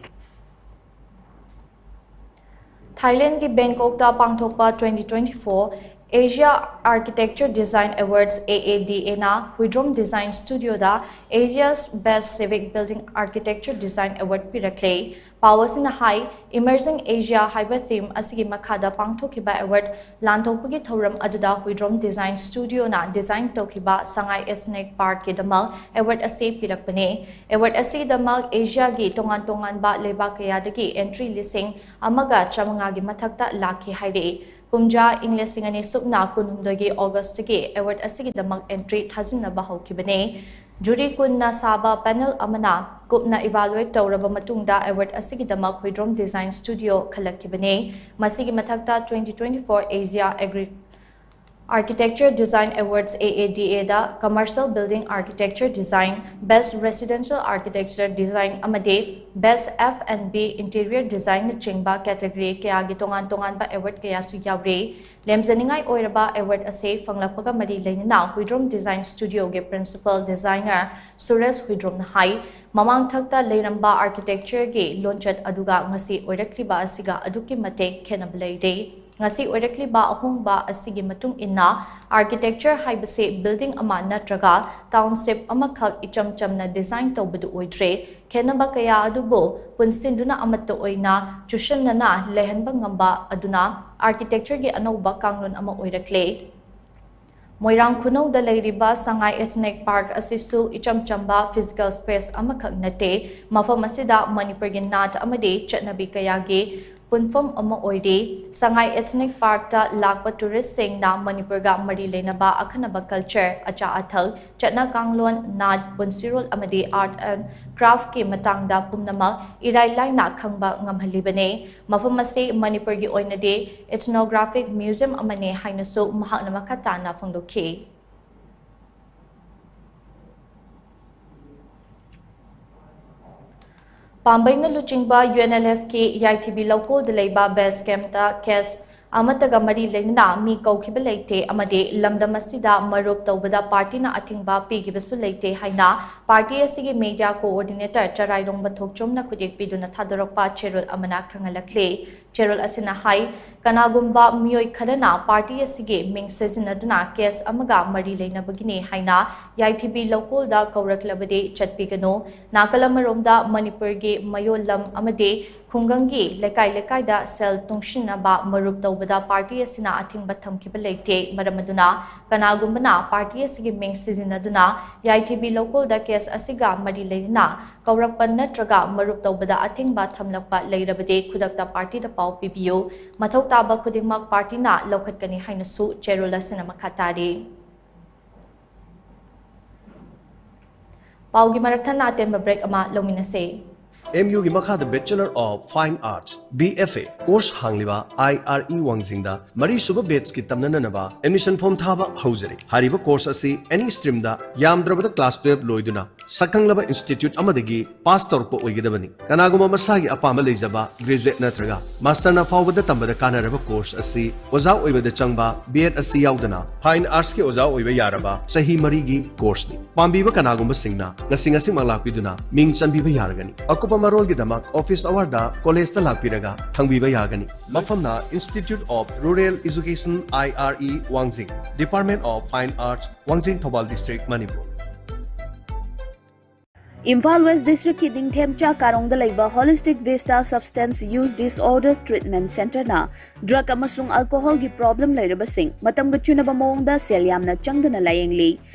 ꯊꯥꯏꯂꯦꯟꯒꯤ ꯕꯦꯡꯀꯣꯛꯇ ꯄꯥꯡꯊꯣꯛꯄ twenty twenty-four Asia Architecture Design Awards, A A D A ꯅ ꯍꯨꯏꯗ꯭ꯔꯣꯝ ꯗꯤꯖꯥꯏꯟ ꯁ꯭ꯇꯨꯗꯤꯑꯣꯗ Asia's Best Civic Building Architecture Design Award ꯄꯤꯔꯛꯂꯦ꯫ ꯄꯥꯎ ꯑꯁꯤꯅ ꯍꯥꯏ, Emerging Asia ꯍꯥꯏꯕ ꯊꯤꯝ ꯑꯁꯤꯒꯤ ꯃꯈꯥꯗ ꯄꯥꯡꯊꯣꯛꯈꯤꯕ ꯑꯦꯋꯥꯔꯗ ꯂꯥꯟꯊꯣꯛꯄꯒꯤ ꯊꯧꯔꯝ ꯑꯗꯨꯗ ꯍꯨꯏꯗ꯭ꯔꯣꯝ ꯗꯤꯖꯥꯏꯟ ꯁ꯭ꯇꯨꯗꯤꯑꯣꯅ ꯗꯤꯖꯥꯏꯟ ꯇꯧꯈꯤꯕ ꯁꯉꯥꯏ ꯏꯊꯅꯤꯛ ꯄꯥꯔꯛꯀꯤꯗꯃꯛ ꯑꯦꯋꯥꯔꯗ ꯑꯁꯤ ꯄꯤꯔꯛꯄꯅꯤ꯫ ꯑꯦꯋꯥꯔꯗ ꯑꯁꯤꯒꯤꯗꯃꯛ ꯑꯦꯁꯤꯌꯥꯒꯤ ꯇꯣꯉꯥꯟ ꯇꯣꯉꯥꯟꯕ ꯂꯩꯕꯥꯛ ꯀꯌꯥꯗꯒꯤ ꯑꯦꯟꯇ꯭ꯔꯤ ꯂꯤꯁꯤꯡ ꯑꯃꯒ ꯆꯥꯃꯉꯥꯒꯤ ꯃꯊꯛꯇ ꯂꯥꯛꯈꯤ ꯍꯥꯏꯔꯛꯏ꯫ ꯀꯨꯝꯖꯥ ꯏꯪ ꯂꯤꯁꯤꯡ ꯑꯅꯤ ꯁꯨꯞꯅ ꯀꯨꯟꯍꯨꯝꯗꯣꯏꯒꯤ ꯑꯣꯒꯁꯇꯒꯤ ꯑꯦꯋꯥꯔꯗ ꯑꯁꯤꯒꯤꯗꯃꯛ ꯑꯦꯟꯇ꯭ꯔꯤ ꯊꯥꯖꯤꯟꯅꯕ ꯍꯧꯈꯤꯕꯅꯤ꯫ ꯖꯨꯔꯤ ꯀꯨꯟꯅ ꯁꯥꯕ ꯄꯦꯅꯦꯜ ꯑꯃꯅ ꯀꯨꯞꯅ ꯏꯚꯥꯂꯨꯑꯦꯠ ꯇꯧꯔꯕ ꯃꯇꯨꯡꯗ ꯑꯦꯋꯥꯔꯗ ꯑꯁꯤꯒꯤꯗꯃꯛ ꯍꯨꯏꯗ꯭ꯔꯣꯝ ꯗꯤꯖꯥꯏꯟ ꯁ꯭ꯇꯨꯗꯤꯑꯣ ꯈꯜꯂꯛꯈꯤꯕꯅꯤ꯫ ꯃꯁꯤꯒꯤ ꯃꯊꯛꯇ twenty twenty-four Asia Agri Architecture Design Awards, A A D A the Commercial Building Architecture Design, Best Residential Architecture Design ꯑꯃꯗꯤ Best F and B Interior Design ꯅꯆꯤꯡꯕ category ꯀꯌꯥꯒꯤ ꯇꯣꯉꯥꯟ ꯇꯣꯉꯥꯟꯕ award ꯀꯌꯥꯁꯨ ꯌꯥꯎꯔꯤ꯫ ꯂꯦꯝꯖꯅꯤꯡꯉꯥꯏ ꯑꯣꯏꯔꯕ award ꯑꯁꯤ ꯐꯪꯂꯛꯄꯒ ꯃꯔꯤ ꯂꯩꯅꯅ ꯍꯨꯏꯗ꯭ꯔꯣꯝ Design Studio ꯒꯤ Principal Designer ꯁꯨꯔꯦꯁ ꯍꯨꯏꯗ꯭ꯔꯣꯝꯅ ꯍꯥꯏ, ꯃꯃꯥꯡꯊꯛꯇ ꯂꯩꯔꯝꯕ architecture ꯒꯤ ꯂꯣꯟꯆꯠ ꯑꯗꯨꯒ ꯉꯁꯤ ꯑꯣꯏꯔꯛꯂꯤꯕ ꯑꯁꯤꯒ ꯑꯗꯨꯛꯀꯤ ꯃꯇꯤꯛ ꯈꯦꯠꯅꯕ ꯂꯩꯔꯦ꯫ ꯉꯁꯤ ꯑꯣꯏꯔꯛꯂꯤꯕ ꯑꯍꯣꯡꯕ ꯑꯁꯤꯒꯤ ꯃꯇꯨꯡ ꯏꯟꯅ, architecture ꯍꯥꯏꯕꯁꯤ building ꯑꯃ ꯅꯠꯇ꯭ꯔꯒ township ꯑꯃꯈꯛ ꯏꯆꯝ ꯆꯝꯅ design ꯇꯧꯕꯗꯨ ꯑꯣꯏꯗ꯭ꯔꯦ꯫ ꯈꯦꯠꯅꯕ ꯀꯌꯥ ꯑꯗꯨꯕꯨ ꯄꯨꯟꯁꯤꯟꯗꯨꯅ ꯑꯃꯠꯇ ꯑꯣꯏꯅ ꯆꯨꯁꯟꯅꯅ ꯂꯩꯍꯟꯕ ꯉꯝꯕ ꯑꯗꯨꯅ architecture ꯒꯤ ꯑꯅꯧꯕ ꯀꯥꯡꯂꯣꯟ ꯑꯃ ꯑꯣꯏꯔꯛꯂꯦ꯫ ꯃꯣꯏꯔꯥꯡ ꯈꯨꯅꯧꯗ ꯂꯩꯔꯤꯕ ꯁꯉꯥꯏ Ethnic Park ꯑꯁꯤꯁꯨ ꯏꯆꯝ ꯆꯝꯕ physical space ꯑꯃꯈꯛ ꯅꯠꯇꯦ꯫ ꯃꯐꯝ ꯑꯁꯤꯗ ꯃꯅꯤꯄꯨꯔꯒꯤ ꯅꯥꯠ ꯑꯃꯗꯤ ꯆꯠꯅꯕꯤ ꯀꯌꯥꯒꯤ ꯄꯨꯟꯐꯝ ꯑꯃ ꯑꯣꯏꯔꯤ꯫ ꯁꯉꯥꯏ Ethnic Park ꯇ ꯂꯥꯛꯄ tourist ꯁꯤꯡꯅ ꯃꯅꯤꯄꯨꯔꯒ ꯃꯔꯤ ꯂꯩꯅꯕ ꯑꯈꯟꯅꯕ culture, ꯑꯆꯥ ꯑꯊꯛ, ꯆꯠꯅ ꯀꯥꯡꯂꯣꯟ, ꯅꯥꯠ, ꯄꯨꯟꯁꯤꯔꯣꯜ ꯑꯃꯗꯤ art and craft ꯀꯤ ꯃꯇꯥꯡꯗ ꯄꯨꯝꯅꯃꯛ ꯏꯔꯥꯏ ꯂꯥꯏꯅ ꯈꯪꯕ ꯉꯝꯍꯜꯂꯤꯕꯅꯤ꯫ ꯃꯐꯝ ꯑꯁꯤ ꯃꯅꯤꯄꯨꯔꯒꯤ ꯑꯣꯏꯅꯗꯤ ethnographic museum ꯑꯃꯅꯤ ꯍꯥꯏꯅꯁꯨ ꯃꯍꯥꯛꯅ ꯃꯈꯥ ꯇꯥꯅ ꯐꯣꯡꯗꯣꯛꯈꯤ꯫ ꯄꯥꯝꯕꯩꯅ ꯂꯨꯆꯤꯡꯕ UNLF ꯀꯤ ꯌꯥꯏꯊꯤꯕꯤ ꯂꯧꯀꯣꯜꯗ ꯂꯩꯕ base camp ꯇ case ꯑꯃꯠꯇꯒ ꯃꯔꯤ ꯂꯩꯅꯅ ꯃꯤ ꯀꯧꯈꯤꯕ ꯂꯩꯇꯦ ꯑꯃꯗꯤ ꯂꯝꯗꯝ ꯑꯁꯤꯗ ꯃꯔꯨꯞ ꯇꯧꯕꯗ party ꯅ ꯑꯊꯤꯡꯕ ꯄꯤꯈꯤꯕꯁꯨ ꯂꯩꯇꯦ ꯍꯥꯏꯅ party ꯑꯁꯤꯒꯤ media coordinator ꯆꯔꯥꯏꯔꯣꯡꯕ ꯊꯣꯛꯆꯣꯝꯅ ꯈꯨꯗꯤꯛ ꯄꯤꯗꯨꯅ ꯊꯥꯗꯣꯔꯛꯄ ꯆꯦꯔꯣꯜ ꯑꯃꯅ ꯈꯪꯍꯜꯂꯛꯂꯤ꯫ ꯆꯦꯔꯣꯜ ꯑꯁꯤꯅ ꯍꯥꯏ, ꯀꯅꯥꯒꯨꯝꯕ ꯃꯤꯑꯣꯏ ꯈꯔꯅ party ꯑꯁꯤꯒꯤ ꯃꯤꯡ ꯁꯤꯖꯤꯟꯅꯗꯨꯅ case ꯑꯃꯒ ꯃꯔꯤ ꯂꯩꯅꯕꯒꯤꯅꯤ ꯍꯥꯏꯅ ꯌꯥꯏꯊꯤꯕꯤ ꯂꯧꯀꯣꯜꯗ ꯀꯧꯔꯛꯂꯕꯗꯤ ꯆꯠꯄꯤꯒꯅꯨ꯫ ꯅꯥꯀꯜ ꯑꯃꯔꯣꯝꯗ ꯃꯅꯤꯄꯨꯔꯒꯤ ꯃꯌꯣꯜ ꯂꯝ ꯑꯃꯗꯤ ꯈꯨꯡꯒꯪꯒꯤ ꯂꯩꯀꯥꯏ ꯂꯩꯀꯥꯏꯗ cell ꯇꯨꯡꯁꯤꯟꯅꯕ ꯃꯔꯨꯞ ꯇꯧꯕꯗ party ꯑꯁꯤꯅ ꯑꯊꯤꯡꯕ ꯊꯝꯈꯤꯕ ꯂꯩꯇꯦ꯫ ꯃꯔꯝ ꯑꯗꯨꯅ ꯀꯅꯥꯒꯨꯝꯕꯅ party ꯑꯁꯤꯒꯤ ꯃꯤꯡ ꯁꯤꯖꯤꯟꯅꯗꯨꯅ ꯌꯥꯏꯊꯤꯕꯤ ꯂꯧꯀꯣꯜꯗ case ꯑꯁꯤꯒ ꯃꯔꯤ ꯂꯩꯅꯅ ꯀꯧꯔꯛꯄ ꯅꯠꯇ꯭ꯔꯒ ꯃꯔꯨꯞ ꯇꯧꯕꯗ ꯑꯊꯤꯡꯕ ꯊꯝꯂꯛꯄ ꯂꯩꯔꯕꯗꯤ ꯈꯨꯗꯛꯇ party ꯗ ꯄꯥꯎ ꯄꯤꯕꯤꯌꯨ꯫ ꯃꯊꯧ ꯇꯥꯕ ꯈꯨꯗꯤꯡꯃꯛ party ꯅ ꯂꯧꯈꯠꯀꯅꯤ ꯍꯥꯏꯅꯁꯨ ꯆꯦꯔꯣꯜ ꯑꯁꯤꯅ ꯃꯈꯥ ꯇꯥꯔꯤ꯫ ꯄꯥꯎꯒꯤ ꯃꯔꯛ ꯊꯠꯅ ꯑꯇꯦꯟꯕ break ꯑꯃ ꯂꯧꯃꯤꯟꯅꯁꯦ꯫ ꯑꯦꯝ ꯌꯨꯒꯤ ꯃꯈꯥꯗ Bachelor of Fine Arts, B F A, course ꯍꯥꯡꯂꯤꯕ ꯑꯥꯏ ꯑꯥꯔ ꯏ ꯋꯥꯡꯖꯤꯡꯗ ꯃꯔꯤꯁꯨꯕ batchꯀꯤ ꯇꯝꯅꯅꯕ admission form ꯊꯥꯕ ꯍꯧꯖꯔꯤ꯫ ꯍꯥꯏꯔꯤꯕ course ꯑꯁꯤ any streamꯗ ꯌꯥꯝꯗ꯭ꯔꯕꯗ class twelve ꯂꯣꯏꯗꯨꯅ ꯁꯛꯈꯪꯂꯕ institute ꯑꯃꯗꯒꯤ pass ꯇꯧꯔꯛꯄ ꯑꯣꯏꯒꯗꯕꯅꯤ꯫ ꯀꯅꯥꯒꯨꯝꯕ ꯃꯁꯥꯒꯤ ꯑꯄꯥꯝꯕ ꯂꯩꯖꯕ graduate ꯅꯠꯇ꯭ꯔꯒ masterꯅ ꯐꯥꯎꯕꯗ ꯇꯝꯕꯗ ꯀꯥꯟꯅꯔꯕ course ꯑꯁꯤ ꯑꯣꯖꯥ ꯑꯣꯏꯕꯗ ꯆꯪꯕ B.Ed ꯑꯁꯤ ꯌꯥꯎꯗꯅ Fine Artsꯀꯤ ꯑꯣꯖꯥ ꯑꯣꯏꯕ ꯌꯥꯔꯕ ꯆꯍꯤ ꯃꯔꯤꯒꯤ courseꯅꯤ꯫ ꯄꯥꯝꯕꯤꯕ ꯀꯅꯥꯒꯨꯝꯕꯁꯤꯡꯅ ꯉꯁꯤ ꯉꯁꯤꯃꯛ ꯂꯥꯛꯄꯤꯗꯨꯅ ꯃꯤꯡ ꯆꯟꯕꯤꯕ ꯌꯥꯔꯒꯅꯤ꯫ ꯑꯀꯨꯞꯄ ꯃꯔꯣꯜꯒꯤꯗꯃꯛ office hourꯗ collegeꯇ ꯂꯥꯛꯄꯤꯔꯒ ꯍꯪꯕꯤꯕ ꯌꯥꯒꯅꯤ꯫ ꯃꯐꯝꯅ Institute of Rural Education, I R E, ꯋꯥꯡꯖꯤꯡ, Department of Fine Arts, ꯋꯥꯡꯖꯤꯡ, ꯊꯧꯕꯥꯜ district, ꯃꯅꯤꯄꯨꯔ꯫ ꯏꯝꯐꯥꯜ ꯋꯦꯁ ꯗꯤꯁꯇ꯭ꯔꯤꯛꯀꯤ ꯅꯤꯡꯊꯦꯝꯆꯥ ꯀꯥꯔꯣꯡꯗ ꯂꯩꯕ Holistic Vista Substance Use Disorders Treatment Centreꯅ drug ꯑꯃꯁꯨꯡ alcoholꯒꯤ problem ꯂꯩꯔꯕꯁꯤꯡ ꯃꯇꯝꯒ ꯆꯨꯅꯕ ꯃꯑꯣꯡꯗ ꯁꯦꯜ ꯌꯥꯝꯅ ꯆꯪꯗꯅ ꯂꯥꯌꯦꯡꯂꯤ꯫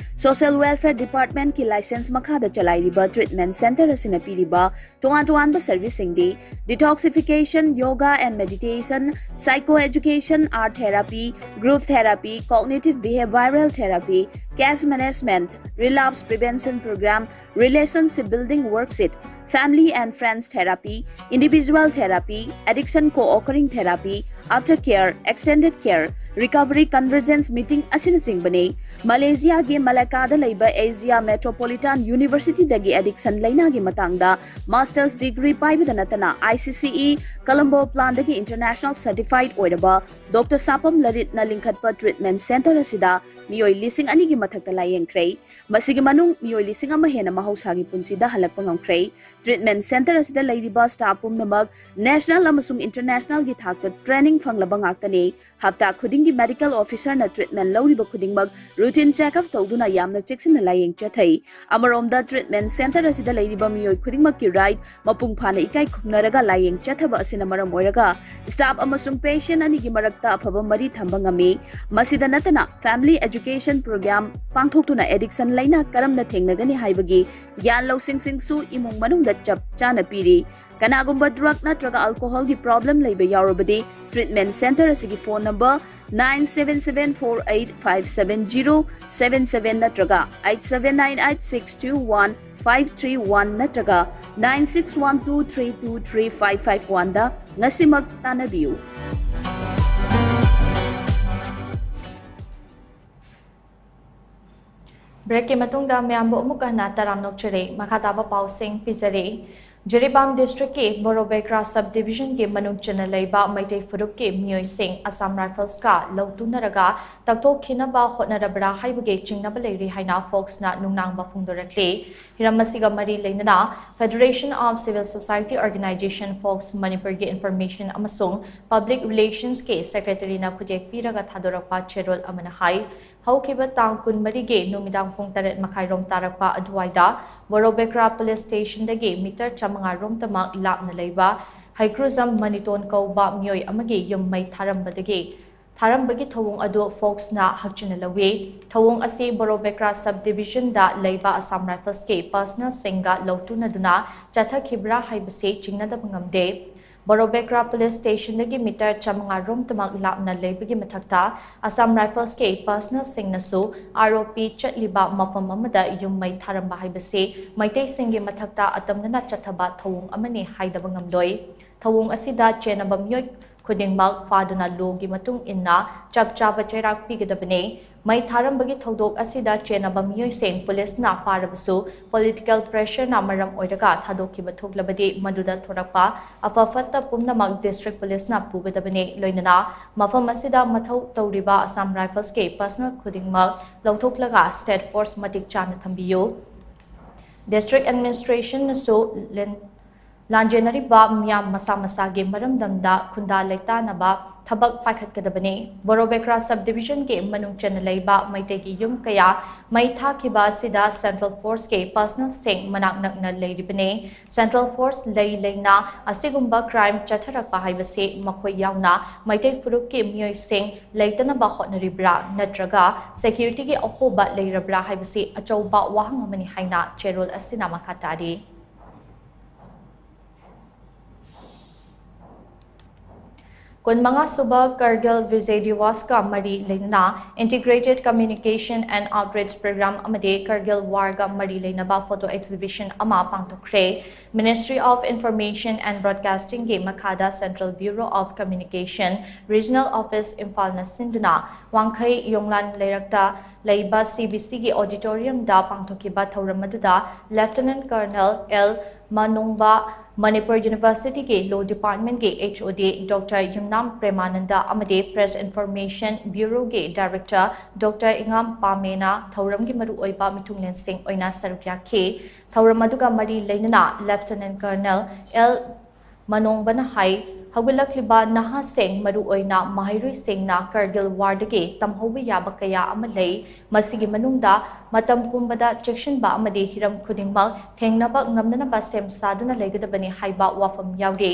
Social Welfare Departmentꯀꯤ license ꯃꯈꯥꯗ ꯆꯂꯥꯏꯔꯤꯕ treatment centre ꯑꯁꯤꯅ ꯄꯤꯔꯤꯕ ꯇꯣꯉꯥꯟ ꯇꯣꯉꯥꯟꯕ serviceꯁꯤꯡꯗꯤ detoxification, yoga and meditation, psycho education, art therapy, group therapy, cognitive behavioral therapy, case management, relapse prevention program, relationship building worksheet, family and friends therapy, individual therapy, addiction co-occurring therapy, aftercare, extended care, recovery convergence meeting ꯑꯁꯤꯅꯆꯤꯡꯕꯅꯤ꯫ ꯃꯂꯦꯁꯤꯌꯥꯒꯤ ꯃꯂꯥꯀꯥꯗ ꯂꯩꯕ Asia Metropolitan Universityꯗꯒꯤ addiction ꯂꯩꯅꯥꯒꯤ ꯃꯇꯥꯡꯗ master's degree ꯄꯥꯏꯕꯗ ꯅꯠꯇꯅ I C C E Colombo Planꯗꯒꯤ international certified ꯑꯣꯏꯔꯕ Doctor ꯁꯥꯄꯝ ꯂꯂꯤꯠꯅ ꯂꯤꯡꯈꯠꯄ treatment centre ꯑꯁꯤꯗ ꯃꯤꯑꯣꯏ ꯂꯤꯁꯤꯡ ꯑꯅꯤꯒꯤ ꯃꯊꯛꯇ ꯂꯥꯌꯦꯡꯈ꯭ꯔꯦ꯫ ꯃꯁꯤꯒꯤ ꯃꯅꯨꯡ ꯃꯤꯑꯣꯏ ꯂꯤꯁꯤꯡ ꯑꯃ ꯍꯦꯟꯅ ꯃꯍꯧꯁꯥꯒꯤ ꯄꯨꯟꯁꯤꯗ ꯍꯜꯂꯛꯄ ꯉꯝꯈ꯭ꯔꯦ꯫ Treatment centre ꯑꯁꯤꯗ ꯂꯩꯔꯤꯕ staff ꯄꯨꯝꯅꯃꯛ national ꯑꯃꯁꯨꯡ internationalꯒꯤ ꯊꯥꯛꯇ training ꯐꯪꯂꯕ ꯉꯥꯛꯇꯅꯤ꯫ ꯍꯞꯇꯥ ꯈꯨꯗꯤꯡꯒꯤ medical officerꯅ treatment ꯂꯧꯔꯤꯕ ꯈꯨꯗꯤꯡꯃꯛ routine checkup ꯇꯧꯗꯨꯅ ꯌꯥꯝꯅ ꯆꯦꯛꯁꯤꯟꯅ ꯂꯥꯌꯦꯡ ꯆꯠꯊꯩ꯫ ꯑꯃꯔꯣꯝꯗ treatment centre ꯑꯁꯤꯗ ꯂꯩꯔꯤꯕ ꯃꯤꯑꯣꯏ ꯈꯨꯗꯤꯡꯃꯛꯀꯤ right ꯃꯄꯨꯡ ꯐꯥꯅ ꯏꯀꯥꯏ ꯈꯨꯝꯅꯔꯒ ꯂꯥꯌꯦꯡ ꯆꯠꯊꯕ ꯑꯁꯤꯅ ꯃꯔꯝ ꯑꯣꯏꯔꯒ staff ꯑꯃꯁꯨꯡ patient ꯑꯅꯤꯒꯤ ꯃꯔꯛꯇ ꯑꯐꯕ ꯃꯔꯤ ꯊꯝꯕ ꯉꯝꯃꯤ꯫ ꯃꯁꯤꯗ ꯅꯠꯇꯅ family education program ꯄꯥꯡꯊꯣꯛꯇꯨꯅ addiction ꯂꯩꯅꯥ ꯀꯔꯝꯅ ꯊꯦꯡꯅꯒꯅꯤ ꯍꯥꯏꯕꯒꯤ ꯒ꯭ꯌꯥꯟ ꯂꯧꯁꯤꯡꯁꯤꯡꯁꯨ ꯏꯃꯨꯡ ꯃꯅꯨꯡꯗ ꯆꯞ ꯆꯥꯅ ꯄꯤꯔꯤ꯫ ꯀꯅꯥꯒꯨꯝꯕ drug ꯅꯠꯇ꯭ꯔꯒ alcoholꯒꯤ problem ꯂꯩꯕ ꯌꯥꯎꯔꯕꯗꯤ treatment centre ꯑꯁꯤꯒꯤ phone number nine seven seven four eight five seven zero seven seven ꯅꯠꯇ꯭ꯔꯒ eight seven nine eight six two one five three one ꯅꯠꯇ꯭ꯔꯒ nine six one two three two three five five one ꯗ ꯉꯁꯤꯃꯛ ꯇꯥꯟꯅꯕꯤꯌꯨ꯫ Break ꯀꯤ ꯃꯇꯨꯡꯗ ꯃꯌꯥꯝꯕꯨ ꯑꯃꯨꯛ ꯍꯟꯅ ꯇꯔꯥꯝꯅ ꯑꯣꯛꯆꯔꯤ꯫ ꯃꯈꯥ ꯇꯥꯕ ꯄꯥꯎꯁꯤꯡ ꯄꯤꯖꯔꯤ꯫ ꯖꯤꯔꯤꯕꯥꯝ district ꯀꯤ ꯕꯣꯔꯣꯕꯦꯀ꯭ꯔꯥ sub division ꯒꯤ ꯃꯅꯨꯡ ꯆꯟꯅ ꯂꯩꯕ ꯃꯩꯇꯩ ꯐꯨꯔꯨꯞꯀꯤ ꯃꯤꯑꯣꯏꯁꯤꯡ Assam Rifles ꯀ ꯂꯧꯇꯨꯅꯔꯒ ꯇꯛꯊꯣꯛꯈꯤꯅꯕ ꯍꯣꯠꯅꯔꯕ꯭ꯔꯥ ꯍꯥꯏꯕꯒꯤ ꯆꯤꯡꯅꯕ ꯂꯩꯔꯤ ꯍꯥꯏꯅ Fox ꯅ ꯅꯨꯡꯅꯥꯡꯕ ꯐꯣꯡꯗꯣꯔꯛꯂꯤ꯫ ꯍꯤꯔꯝ ꯑꯁꯤꯒ ꯃꯔꯤ ꯂꯩꯅꯅ Federation of Civil Society Organization, Fox Manipur ꯒꯤ Information ꯑꯃꯁꯨꯡ Public Relations ꯀꯤ Secretary ꯅ ꯈꯨꯠꯌꯦꯛ ꯄꯤꯔꯒ ꯊꯥꯗꯣꯔꯛꯄ ꯆꯦꯔꯣꯜ ꯑꯃꯅ ꯍꯥꯏ, ꯍꯧꯈꯤꯕ ꯇꯥꯡ ꯀꯨꯟꯃꯔꯤꯒꯤ ꯅꯨꯃꯤꯗꯥꯡ ꯄꯨꯡ ꯇꯔꯦꯠ ꯃꯈꯥꯏ ꯔꯣꯝ ꯇꯥꯔꯛꯄ ꯑꯗꯨꯋꯥꯏꯗ ꯕꯣꯔꯣꯕꯦꯀ꯭ꯔꯥ police station ꯗꯒꯤ meter ꯆꯥꯃꯉꯥ ꯔꯣꯝꯇꯃꯛ ꯂꯥꯞꯅ ꯂꯩꯕ ꯍꯩꯀ꯭ꯔꯨꯖꯝ ꯃꯅꯤꯇꯣꯟ ꯀꯧꯕ ꯃꯤꯑꯣꯏ ꯑꯃꯒꯤ ꯌꯨꯝ ꯃꯩ ꯊꯥꯔꯝꯕꯗꯒꯤ ꯊꯥꯔꯝꯕꯒꯤ ꯊꯧꯑꯣꯡ ꯑꯗꯨ Fox ꯅ ꯍꯛꯆꯤꯟꯅ ꯂꯧꯏ꯫ ꯊꯧꯑꯣꯡ ꯑꯁꯤ ꯕꯣꯔꯣꯕꯦꯀ꯭ꯔꯥ sub division ꯗ ꯂꯩꯕ Assam Rifles ꯀꯤ personnel ꯁꯤꯡꯒ ꯂꯧꯇꯨꯅꯗꯨꯅ ꯆꯠꯊꯈꯤꯕ꯭ꯔꯥ ꯍꯥꯏꯕꯁꯤ ꯆꯤꯡꯅꯗꯕ ꯉꯝꯗꯦ꯫ ꯕꯣꯔꯣꯕꯦꯀ꯭ꯔꯥ police station ꯗꯒꯤ meter ꯆꯥꯃꯉꯥ ꯔꯣꯝꯇꯃꯛ ꯂꯥꯞꯅ ꯂꯩꯕꯒꯤ ꯃꯊꯛꯇ Assam Rifles ꯀꯤ personnel ꯁꯤꯡꯅꯁꯨ ꯑꯥꯔ ꯑꯣ ꯄꯤ ꯆꯠꯂꯤꯕ ꯃꯐꯝ ꯑꯃꯗ ꯌꯨꯝ ꯃꯩ ꯊꯥꯔꯝꯕ ꯍꯥꯏꯕꯁꯤ ꯃꯩꯇꯩꯁꯤꯡꯒꯤ ꯃꯊꯛꯇ ꯑꯇꯝꯅꯅ ꯆꯠꯊꯕ ꯊꯧꯑꯣꯡ ꯑꯃꯅꯤ ꯍꯥꯏꯗꯕ ꯉꯝꯂꯣꯏ꯫ ꯊꯧꯑꯣꯡ ꯑꯁꯤꯗ ꯆꯦꯟꯅꯕ ꯃꯤꯑꯣꯏ ꯈꯨꯗꯤꯡꯃꯛ ꯐꯥꯗꯨꯅ law ꯒꯤ ꯃꯇꯨꯡ ꯏꯟꯅ ꯆꯞ ꯆꯥꯕ ꯆꯩꯔꯥꯛ ꯄꯤꯒꯗꯕꯅꯤ꯫ ꯃꯩ ꯊꯥꯔꯝꯕꯒꯤ ꯊꯧꯗꯣꯛ ꯑꯁꯤꯗ ꯆꯦꯟꯅꯕ ꯃꯤꯑꯣꯏꯁꯤꯡ police ꯅ ꯐꯥꯔꯕꯁꯨ, political pressure ꯅ ꯃꯔꯝ ꯑꯣꯏꯔꯒ ꯊꯥꯗꯣꯛꯈꯤꯕ ꯊꯣꯛꯂꯕꯗꯤ, ꯃꯗꯨꯗ ꯊꯣꯔꯛꯄ ꯑꯐ ꯐꯠꯇ ꯄꯨꯝꯅꯃꯛ district police ꯅ ꯄꯨꯒꯗꯕꯅꯤ꯫ ꯂꯣꯏꯅꯅ ꯃꯐꯝ ꯑꯁꯤꯗ ꯃꯊꯧ ꯇꯧꯔꯤꯕ Assam Rifles ꯀꯤ personnel ꯈꯨꯗꯤꯡꯃꯛ ꯂꯧꯊꯣꯛꯂꯒ state force ꯃꯇꯤꯛ ꯆꯥꯅ ꯊꯝꯕꯤꯌꯨ꯫ District administration ꯅꯁꯨ ꯂꯦꯟ-, ꯂꯥꯟꯖꯦꯟꯅꯔꯤꯕ ꯃꯤꯌꯥꯝ ꯃꯁꯥ ꯃꯁꯥꯒꯤ ꯃꯔꯝꯗꯝꯗ ꯈꯨꯟꯗꯥ ꯂꯩꯇꯥꯅꯕ ꯊꯕꯛ ꯄꯥꯏꯈꯠꯀꯗꯕꯅꯤ꯫ ꯕꯣꯔꯣꯕꯦꯀ꯭ꯔꯥ sub division ꯒꯤ ꯃꯅꯨꯡ ꯆꯟꯅ ꯂꯩꯕ ꯃꯩꯇꯩꯒꯤ ꯌꯨꯝ ꯀꯌꯥ ꯃꯩ ꯊꯥꯈꯤꯕ ꯑꯁꯤꯗ central force ꯀꯤ personnel ꯁꯤꯡ ꯃꯅꯥꯛ ꯅꯛꯅ ꯂꯩꯔꯤꯕꯅꯤ꯫ Central force ꯂꯩ ꯂꯩꯅ ꯑꯁꯤꯒꯨꯝꯕ crime ꯆꯠꯊꯔꯛꯄ ꯍꯥꯏꯕꯁꯤ ꯃꯈꯣꯏ ꯌꯥꯎꯅ ꯃꯩꯇꯩ ꯐꯨꯔꯨꯞꯀꯤ ꯃꯤꯑꯣꯏꯁꯤꯡ ꯂꯩꯇꯅꯕ ꯍꯣꯠꯅꯔꯤꯕ꯭ꯔꯥ ꯅꯠꯇ꯭ꯔꯒ security ꯒꯤ ꯑꯍꯣꯕ ꯂꯩꯔꯕ꯭ꯔꯥ ꯍꯥꯏꯕꯁꯤ ꯑꯆꯧꯕ ꯋꯥꯍꯪ ꯑꯃꯅꯤ ꯍꯥꯏꯅ ꯆꯦꯔꯣꯜ ꯑꯁꯤꯅ ꯃꯈꯥ ꯇꯥꯔꯤ꯫ ꯀꯨꯟꯃꯉꯥ ꯁꯨꯕ ꯀꯥꯔꯒꯤꯜ ꯕꯤꯖꯌ ꯗꯤꯋꯥꯁꯀ ꯃꯔꯤ ꯂꯩꯅꯅ Integrated Communication and Outreach Program ꯑꯃꯗꯤ ꯀꯥꯔꯒꯤꯜ ꯋꯥꯔꯒ ꯃꯔꯤ ꯂꯩꯅꯕ photo exhibition ꯑꯃ ꯄꯥꯡꯊꯣꯛꯈ꯭ꯔꯦ꯫ Ministry of Information and Broadcastingꯒꯤ ꯃꯈꯥꯗ Central Bureau of Communication, Regional Office ꯏꯝꯐꯥꯜꯅ ꯁꯤꯟꯗꯨꯅ ꯋꯥꯡꯈꯩ ꯌꯣꯡꯂꯥꯟ ꯂꯩꯔꯛꯇ ꯂꯩꯕ CBCꯒꯤ auditoriumꯗ ꯄꯥꯡꯊꯣꯛꯈꯤꯕ ꯊꯧꯔꯝ ꯑꯗꯨꯗ Lieutenant Colonel L ꯃꯅꯣꯡꯕ, Manipur Universityꯒꯤ Law Departmentꯀꯤ HOD Doctor ꯌꯨꯝꯅꯥꯝ ꯄ꯭ꯔꯦꯃꯥꯅꯟꯗ ꯑꯃꯗꯤ Press Information Bureauꯒꯤ Director Doctor ꯏꯉꯥꯝ ꯄꯥꯃꯦꯅ ꯊꯧꯔꯝꯒꯤ ꯃꯔꯨꯑꯣꯏꯕ ꯃꯤꯊꯨꯡꯂꯦꯟꯁꯤꯡ ꯑꯣꯏꯅ ꯁꯔꯨꯛ ꯌꯥꯈꯤ꯫ ꯊꯧꯔꯝ ꯑꯗꯨꯒ ꯃꯔꯤ ꯂꯩꯅꯅ Lieutenant Colonel L ꯃꯅꯣꯡꯕꯅ ꯍꯥꯏ, ꯍꯧꯒꯠꯂꯛꯂꯤꯕ ꯅꯍꯥꯁꯤꯡ, ꯃꯔꯨꯑꯣꯏꯅ ꯃꯍꯩꯔꯣꯏꯁꯤꯡꯅ ꯀꯥꯔꯒꯤꯜ ꯋꯥꯔꯗꯒꯤ ꯇꯝꯍꯧꯕ ꯌꯥꯕ ꯀꯌꯥ ꯑꯃ ꯂꯩ꯫ ꯃꯁꯤꯒꯤ ꯃꯅꯨꯡꯗ ꯃꯇꯝ ꯄꯨꯝꯕꯗ ꯆꯦꯛꯁꯤꯟꯕ ꯑꯃꯗꯤ ꯍꯤꯔꯝ ꯈꯨꯗꯤꯡꯃꯛ ꯊꯦꯡꯅꯕ ꯉꯝꯅꯅꯕ ꯁꯦꯝ ꯁꯥꯗꯨꯅ ꯂꯩꯒꯗꯕꯅꯤ ꯍꯥꯏꯕ ꯋꯥꯐꯝ ꯌꯥꯎꯔꯤ꯫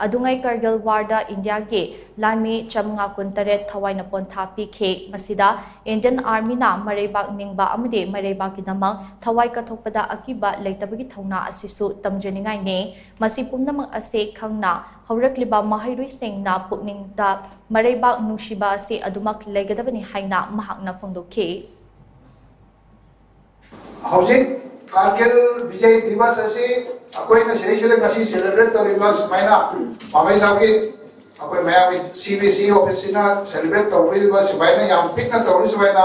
ꯑꯗꯨꯉꯩ ꯀꯥꯔꯒꯤꯜ ꯋꯥꯔꯗ ꯏꯟꯗꯤꯌꯥꯒꯤ ꯂꯥꯟꯃꯤ ꯆꯥꯃꯉꯥ ꯀꯨꯟꯇꯔꯦꯠ ꯊꯋꯥꯏꯅ ꯄꯣꯟꯊꯥ ꯄꯤꯈꯤ꯫ ꯃꯁꯤꯗ Indian Armyꯅ ꯃꯔꯩꯕꯥꯛ ꯅꯤꯡꯕ ꯑꯃꯗꯤ ꯃꯔꯩꯕꯥꯛꯀꯤꯗꯃꯛ ꯊꯋꯥꯏ ꯀꯠꯊꯣꯛꯄꯗ ꯑꯀꯤꯕ ꯂꯩꯇꯕꯒꯤ ꯊꯧꯅꯥ ꯑꯁꯤꯁꯨ ꯇꯝꯖꯅꯤꯡꯉꯥꯏꯅꯤ꯫ ꯃꯁꯤ ꯄꯨꯝꯅꯃꯛ ꯑꯁꯤ ꯈꯪꯅ ꯍꯧꯔꯛꯂꯤꯕ ꯃꯍꯩꯔꯣꯏꯁꯤꯡꯅ ꯄꯨꯛꯅꯤꯡꯗ ꯃꯔꯩꯕꯥꯛ ꯅꯨꯡꯁꯤꯕ ꯑꯁꯤ ꯑꯗꯨꯃꯛ ꯂꯩꯒꯗꯕꯅꯤ ꯍꯥꯏꯅ ꯃꯍꯥꯛꯅ ꯐꯣꯡꯗꯣꯛꯈꯤ꯫ ꯍꯧꯖꯤꯛ ꯀꯥꯔꯒꯤꯜ ꯕꯤꯖꯌ ꯗꯤꯕꯁ ꯑꯁꯤ ꯑꯩꯈꯣꯏꯅ ꯁꯤꯗꯩꯁꯤꯗ ꯉꯁꯤ celebrate ꯇꯧꯔꯤꯕ ꯁꯨꯃꯥꯏꯅ ꯄꯥꯝꯕꯩ ꯁꯥꯎꯒꯤ ꯑꯩꯈꯣꯏ ꯃꯌꯥꯝꯒꯤ CBC officeꯁꯤꯅ celebrate ꯇꯧꯕꯤꯔꯤꯕ ꯁꯨꯃꯥꯏꯅ ꯌꯥꯝ ꯄꯤꯛꯅ ꯇꯧꯔꯤ ꯁꯨꯃꯥꯏꯅ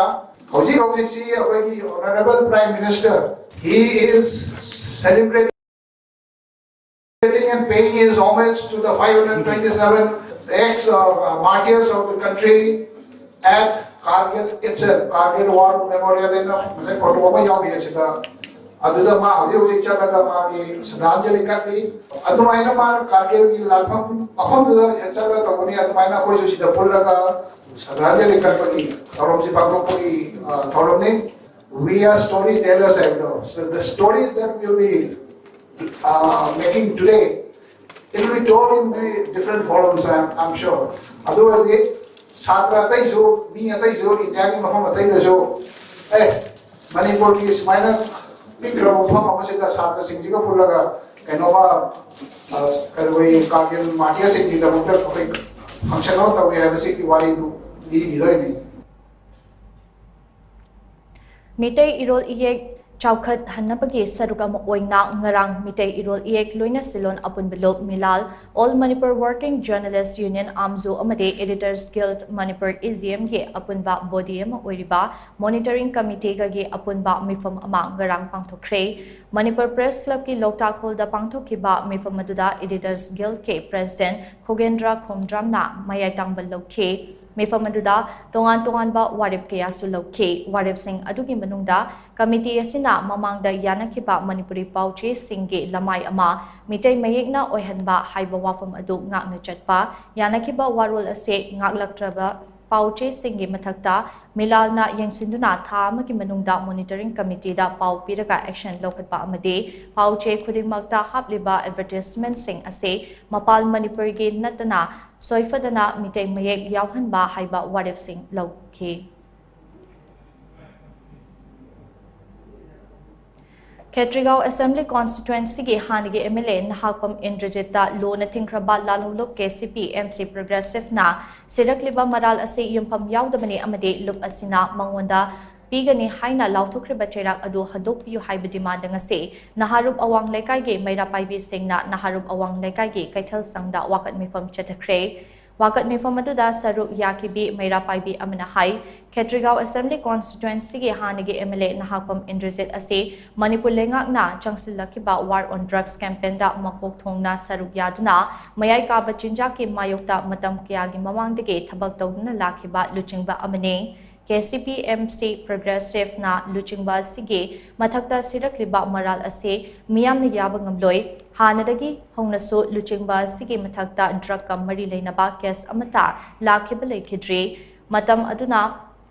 ꯍꯧꯖꯤꯛ ꯍꯧꯖꯤꯛꯁꯤ ꯑꯩꯈꯣꯏꯒꯤ Honourable Prime Minister, he is celebrating and paying his homage to the five hundred twenty-seven ex uh, martyrs of the country at Kargil itself, Kargil War Memorial ꯍꯥꯏꯅ ꯉꯁꯥꯏ photo ꯑꯃ ꯌꯥꯎꯔꯤ ꯑꯁꯤꯗ꯫ ꯑꯗꯨꯗ ꯃꯥ ꯍꯧꯖꯤꯛ ꯍꯧꯖꯤꯛ ꯆꯠꯂꯒ ꯃꯥꯒꯤ ꯁ꯭ꯔꯗꯥꯟꯖꯂꯤ ꯀꯠꯂꯤ꯫ ꯑꯗꯨꯃꯥꯏꯅ ꯃꯥꯅ ꯀꯥꯔꯒꯤꯜꯒꯤ ꯂꯥꯟꯐꯝ ꯃꯐꯝꯗꯨꯗ ꯆꯠꯂꯒ ꯇꯧꯕꯅꯤ꯫ ꯑꯗꯨꯃꯥꯏꯅ ꯑꯩꯈꯣꯏꯁꯨ ꯁꯤꯗ ꯄꯨꯜꯂꯒ ꯁ꯭ꯔꯗꯥꯟꯖꯂꯤ ꯀꯠꯄꯒꯤ ꯊꯧꯔꯝꯁꯤ ꯄꯥꯡꯊꯣꯛꯄꯒꯤ ꯑ, ꯊꯧꯔꯝꯅꯤ꯫ We are storytellers ꯍꯥꯏꯕꯗꯣ꯫ So the stories that we'll be uh, making today, it will be told in many different forums, I'm, I'm sure. ꯑꯗꯨ ꯑꯣꯏꯔꯗꯤ ꯁꯥꯇ꯭ꯔ ꯑꯇꯩꯁꯨ, ꯃꯤ ꯑꯇꯩꯁꯨ, ꯏꯟꯗꯤꯌꯥꯒꯤ ꯃꯐꯝ ꯑꯇꯩꯗꯁꯨ, ꯑꯦ, ꯃꯅꯤꯄꯨꯔꯒꯤ ꯁꯨꯃꯥꯏꯅ ꯄꯤꯛꯈ꯭ꯔꯕ ꯃꯐꯝ ꯑꯃꯁꯤꯗ ꯁꯥꯇ꯭ꯔꯁꯤꯡꯁꯤꯒ ꯄꯨꯜꯂꯒ ꯀꯩꯅꯣꯃ, ꯑ, ꯑꯩꯈꯣꯏ ꯀꯥꯔꯒꯤꯜ ꯃꯥꯔꯇꯤꯌꯔꯁꯤꯡꯒꯤꯗꯃꯛꯇ ꯑꯩꯈꯣꯏ ꯐꯪꯁꯟ ꯑꯃ ꯇꯧꯒꯦ ꯍꯥꯏꯕꯁꯤꯒꯤ ꯋꯥꯔꯤꯗꯨ ꯂꯤꯕꯤꯗꯣꯏꯅꯤ꯫ ꯃꯤꯇꯩ ꯏꯔꯣꯜ ꯏꯌꯦꯛ ꯆꯥꯎꯈꯠꯍꯟꯅꯕꯒꯤ ꯁꯔꯨꯛ ꯑꯃ ꯑꯣꯏꯅ ꯉꯔꯥꯡ ꯃꯤꯇꯩ ꯏꯔꯣꯜ ꯏꯌꯦꯛ ꯂꯣꯏꯅ ꯁꯤꯂꯣꯟ ꯑꯄꯨꯟꯕ ꯂꯨꯞ, ꯃꯤꯂꯥꯜ, All Manipur Working Journalist Union, ꯑꯥꯝꯖꯨ ꯑꯃꯗꯤ Editors Guild Manipur, E G ꯑꯦꯝꯒꯤ ꯑꯄꯨꯟꯕ ꯕꯣꯗꯤ ꯑꯃ ꯑꯣꯏꯔꯤꯕ ꯃꯣꯅꯤꯇꯔꯤꯡ ꯀꯃꯤꯇꯤꯒꯒꯤ ꯑꯄꯨꯟꯕ ꯃꯤꯐꯝ ꯑꯃ ꯉꯔꯥꯡ ꯄꯥꯡꯊꯣꯛꯈ꯭ꯔꯦ꯫ ꯃꯅꯤꯄꯨꯔ ꯄ꯭ꯔꯦꯁ ꯀ꯭ꯂꯕꯀꯤ ꯂꯣꯛꯇꯥꯛ ꯍꯣꯜꯗ ꯄꯥꯡꯊꯣꯛꯈꯤꯕ ꯃꯤꯐꯝ ꯑꯗꯨꯗ Editors Guildꯀꯤ ꯄ꯭ꯔꯦꯁꯤꯗꯦꯟ ꯈꯣꯒꯦꯟꯗ꯭ꯔ ꯈꯣꯝꯗ꯭ꯔꯝꯅ ꯃꯌꯥꯏ ꯇꯥꯡꯕ ꯂꯧꯈꯤ꯫ ꯃꯤꯐꯝ ꯑꯗꯨꯗ ꯇꯣꯉꯥꯟ ꯇꯣꯉꯥꯟꯕ ꯋꯥꯔꯦꯞ ꯀꯌꯥꯁꯨ ꯂꯧꯈꯤ꯫ ꯋꯥꯔꯦꯞꯁꯤꯡ ꯑꯗꯨꯒꯤ ꯃꯅꯨꯡꯗ ꯀꯃꯤꯇꯤ ꯑꯁꯤꯅ ꯃꯃꯥꯡꯗ ꯌꯥꯅꯈꯤꯕ ꯃꯅꯤꯄꯨꯔꯤ ꯄꯥꯎꯆꯦꯁꯤꯡꯒꯤ ꯂꯃꯥꯏ ꯑꯃ ꯃꯤꯇꯩ ꯃꯌꯦꯛꯅ ꯑꯣꯏꯍꯟꯕ ꯍꯥꯏꯕ ꯋꯥꯐꯝ ꯑꯗꯨ ꯉꯥꯛꯅ ꯆꯠꯄ, ꯌꯥꯅꯈꯤꯕ ꯋꯥꯔꯣꯜ ꯑꯁꯤ ꯉꯥꯛꯂꯛꯇ꯭ꯔꯕ ꯄꯥꯎꯆꯦꯁꯤꯡꯒꯤ ꯃꯊꯛꯇ ꯃꯤꯂꯥꯜꯅ ꯌꯦꯡꯁꯤꯟꯗꯨꯅ ꯊꯥ ꯑꯃꯒꯤ ꯃꯅꯨꯡꯗ ꯃꯣꯅꯤꯇꯔꯤꯡ ꯀꯃꯤꯇꯤꯗ ꯄꯥꯎ ꯄꯤꯔꯒ ꯑꯦꯛꯁꯟ ꯂꯧꯈꯠꯄ ꯑꯃꯗꯤ ꯄꯥꯎꯆꯦ ꯈꯨꯗꯤꯡꯃꯛꯇ ꯍꯥꯞꯂꯤꯕ ꯑꯦꯗꯚꯔꯇꯤꯁꯃꯦꯟꯠꯁꯤꯡ ꯑꯁꯤ ꯃꯄꯥꯟ ꯃꯅꯤꯄꯨꯔꯒꯤ ꯅꯠꯇꯅ ꯁꯣꯏꯐꯗꯅ ꯃꯤꯇꯩ ꯃꯌꯦꯛ ꯌꯥꯎꯍꯟꯕ ꯍꯥꯏꯕ ꯋꯥꯔꯦꯞꯁꯤꯡ ꯂꯧꯈꯤ꯫ ꯈꯦꯇ꯭ꯔꯤꯒꯥꯎ ꯑꯦꯁꯦꯝꯕ꯭ꯂꯤ ꯀꯣꯟꯁꯇꯤꯇ꯭ꯋꯦꯟꯁꯤꯒꯤ ꯍꯥꯟꯅꯒꯤ ꯑꯦꯝ ꯑꯦꯜ ꯑꯦ ꯅꯍꯥꯛꯄꯝ ꯏꯟꯗ꯭ꯔꯖꯤꯠꯇ ꯂꯨꯅ ꯊꯤꯡꯈ꯭ꯔꯕ ꯂꯥꯜꯍꯧꯂꯨꯞ K C P M C ꯄ꯭ꯔꯣꯒ꯭ꯔꯦꯁꯤꯚꯅ ꯁꯤꯔꯛꯂꯤꯕ ꯃꯔꯥꯜ ꯑꯁꯤ ꯌꯨꯝꯐꯝ ꯌꯥꯎꯗꯕꯅꯤ ꯑꯃꯗꯤ ꯂꯨꯞ ꯑꯁꯤꯅ ꯃꯉꯣꯟꯗ ꯄꯤꯒꯅꯤ ꯍꯥꯏꯅ ꯂꯥꯎꯊꯣꯛꯈ꯭ꯔꯤꯕ ꯆꯩꯔꯥꯛ ꯑꯗꯨ ꯍꯟꯗꯣꯛꯄꯤꯌꯨ ꯍꯥꯏꯕ ꯗꯤꯃꯥꯟꯗ ꯉꯁꯤ ꯅꯍꯥꯔꯨꯞ ꯑꯋꯥꯡ ꯂꯩꯀꯥꯏꯒꯤ ꯃꯩꯔꯥ ꯄꯥꯏꯕꯤꯁꯤꯡꯅ ꯅꯍꯥꯔꯨꯞ ꯑꯋꯥꯡ ꯂꯩꯀꯥꯏꯒꯤ ꯀꯩꯊꯦꯜ ꯁꯪꯗ ꯋꯥꯀꯠ ꯃꯤꯐꯝ ꯆꯠꯊꯈ꯭ꯔꯦ꯫ ꯋꯥꯀꯠ ꯃꯤꯐꯝ ꯑꯗꯨꯗ ꯁꯔꯨꯛ ꯌꯥꯈꯤꯕꯤ ꯃꯩꯔꯥ ꯄꯥꯏꯕꯤ ꯑꯃꯅ ꯍꯥꯏ, ꯈꯦꯇ꯭ꯔꯤꯒꯥꯎ ꯑꯦꯁꯦꯝꯕ꯭ꯂꯤ ꯀꯣꯟꯁꯇꯤꯇ꯭ꯋꯦꯟꯁꯤꯒꯤ ꯍꯥꯟꯅꯒꯤ M L A Nahakpam Indrajit ꯑꯁꯤ ꯃꯅꯤꯄꯨꯔ ꯂꯩꯉꯥꯛꯅ ꯆꯪꯁꯤꯜꯂꯛꯈꯤꯕ War on Drugs ꯀꯦꯝꯄꯦꯟꯗ ꯃꯀꯣꯛ ꯊꯣꯡꯅ ꯁꯔꯨꯛ ꯌꯥꯗꯨꯅ ꯃꯌꯥꯏ ꯀꯥꯕ ꯆꯤꯟꯖꯥꯛꯀꯤ ꯃꯥꯌꯣꯛꯇ ꯃꯇꯝ ꯀꯌꯥꯒꯤ ꯃꯃꯥꯡꯗꯒꯤ ꯊꯕꯛ ꯇꯧꯗꯨꯅ ꯂꯥꯛꯈꯤꯕ ꯂꯨꯆꯤꯡꯕ ꯑꯃꯅꯤ꯫ K C P M C ꯄ꯭ꯔꯣꯒ꯭ꯔꯦꯁꯤꯚꯅ ꯂꯨꯆꯤꯡꯕ ꯑꯁꯤꯒꯤ ꯃꯊꯛꯇ ꯁꯤꯔꯛꯂꯤꯕ ꯃꯔꯥꯜ ꯑꯁꯤ ꯃꯤꯌꯥꯝꯅ ꯌꯥꯕ ꯉꯝꯂꯣꯏ꯫ ꯍꯥꯟꯅꯗꯒꯤ ꯍꯧꯅꯁꯨ ꯂꯨꯆꯤꯡꯕ ꯑꯁꯤꯒꯤ ꯃꯊꯛꯇ ꯗ꯭ꯔꯒꯀ ꯃꯔꯤ ꯂꯩꯅꯕ ꯀꯦꯁ ꯑꯃꯠꯇ ꯂꯥꯛꯈꯤꯕ ꯂꯩꯈꯤꯗ꯭ꯔꯤ꯫ ꯃꯇꯝ ꯑꯗꯨꯅ,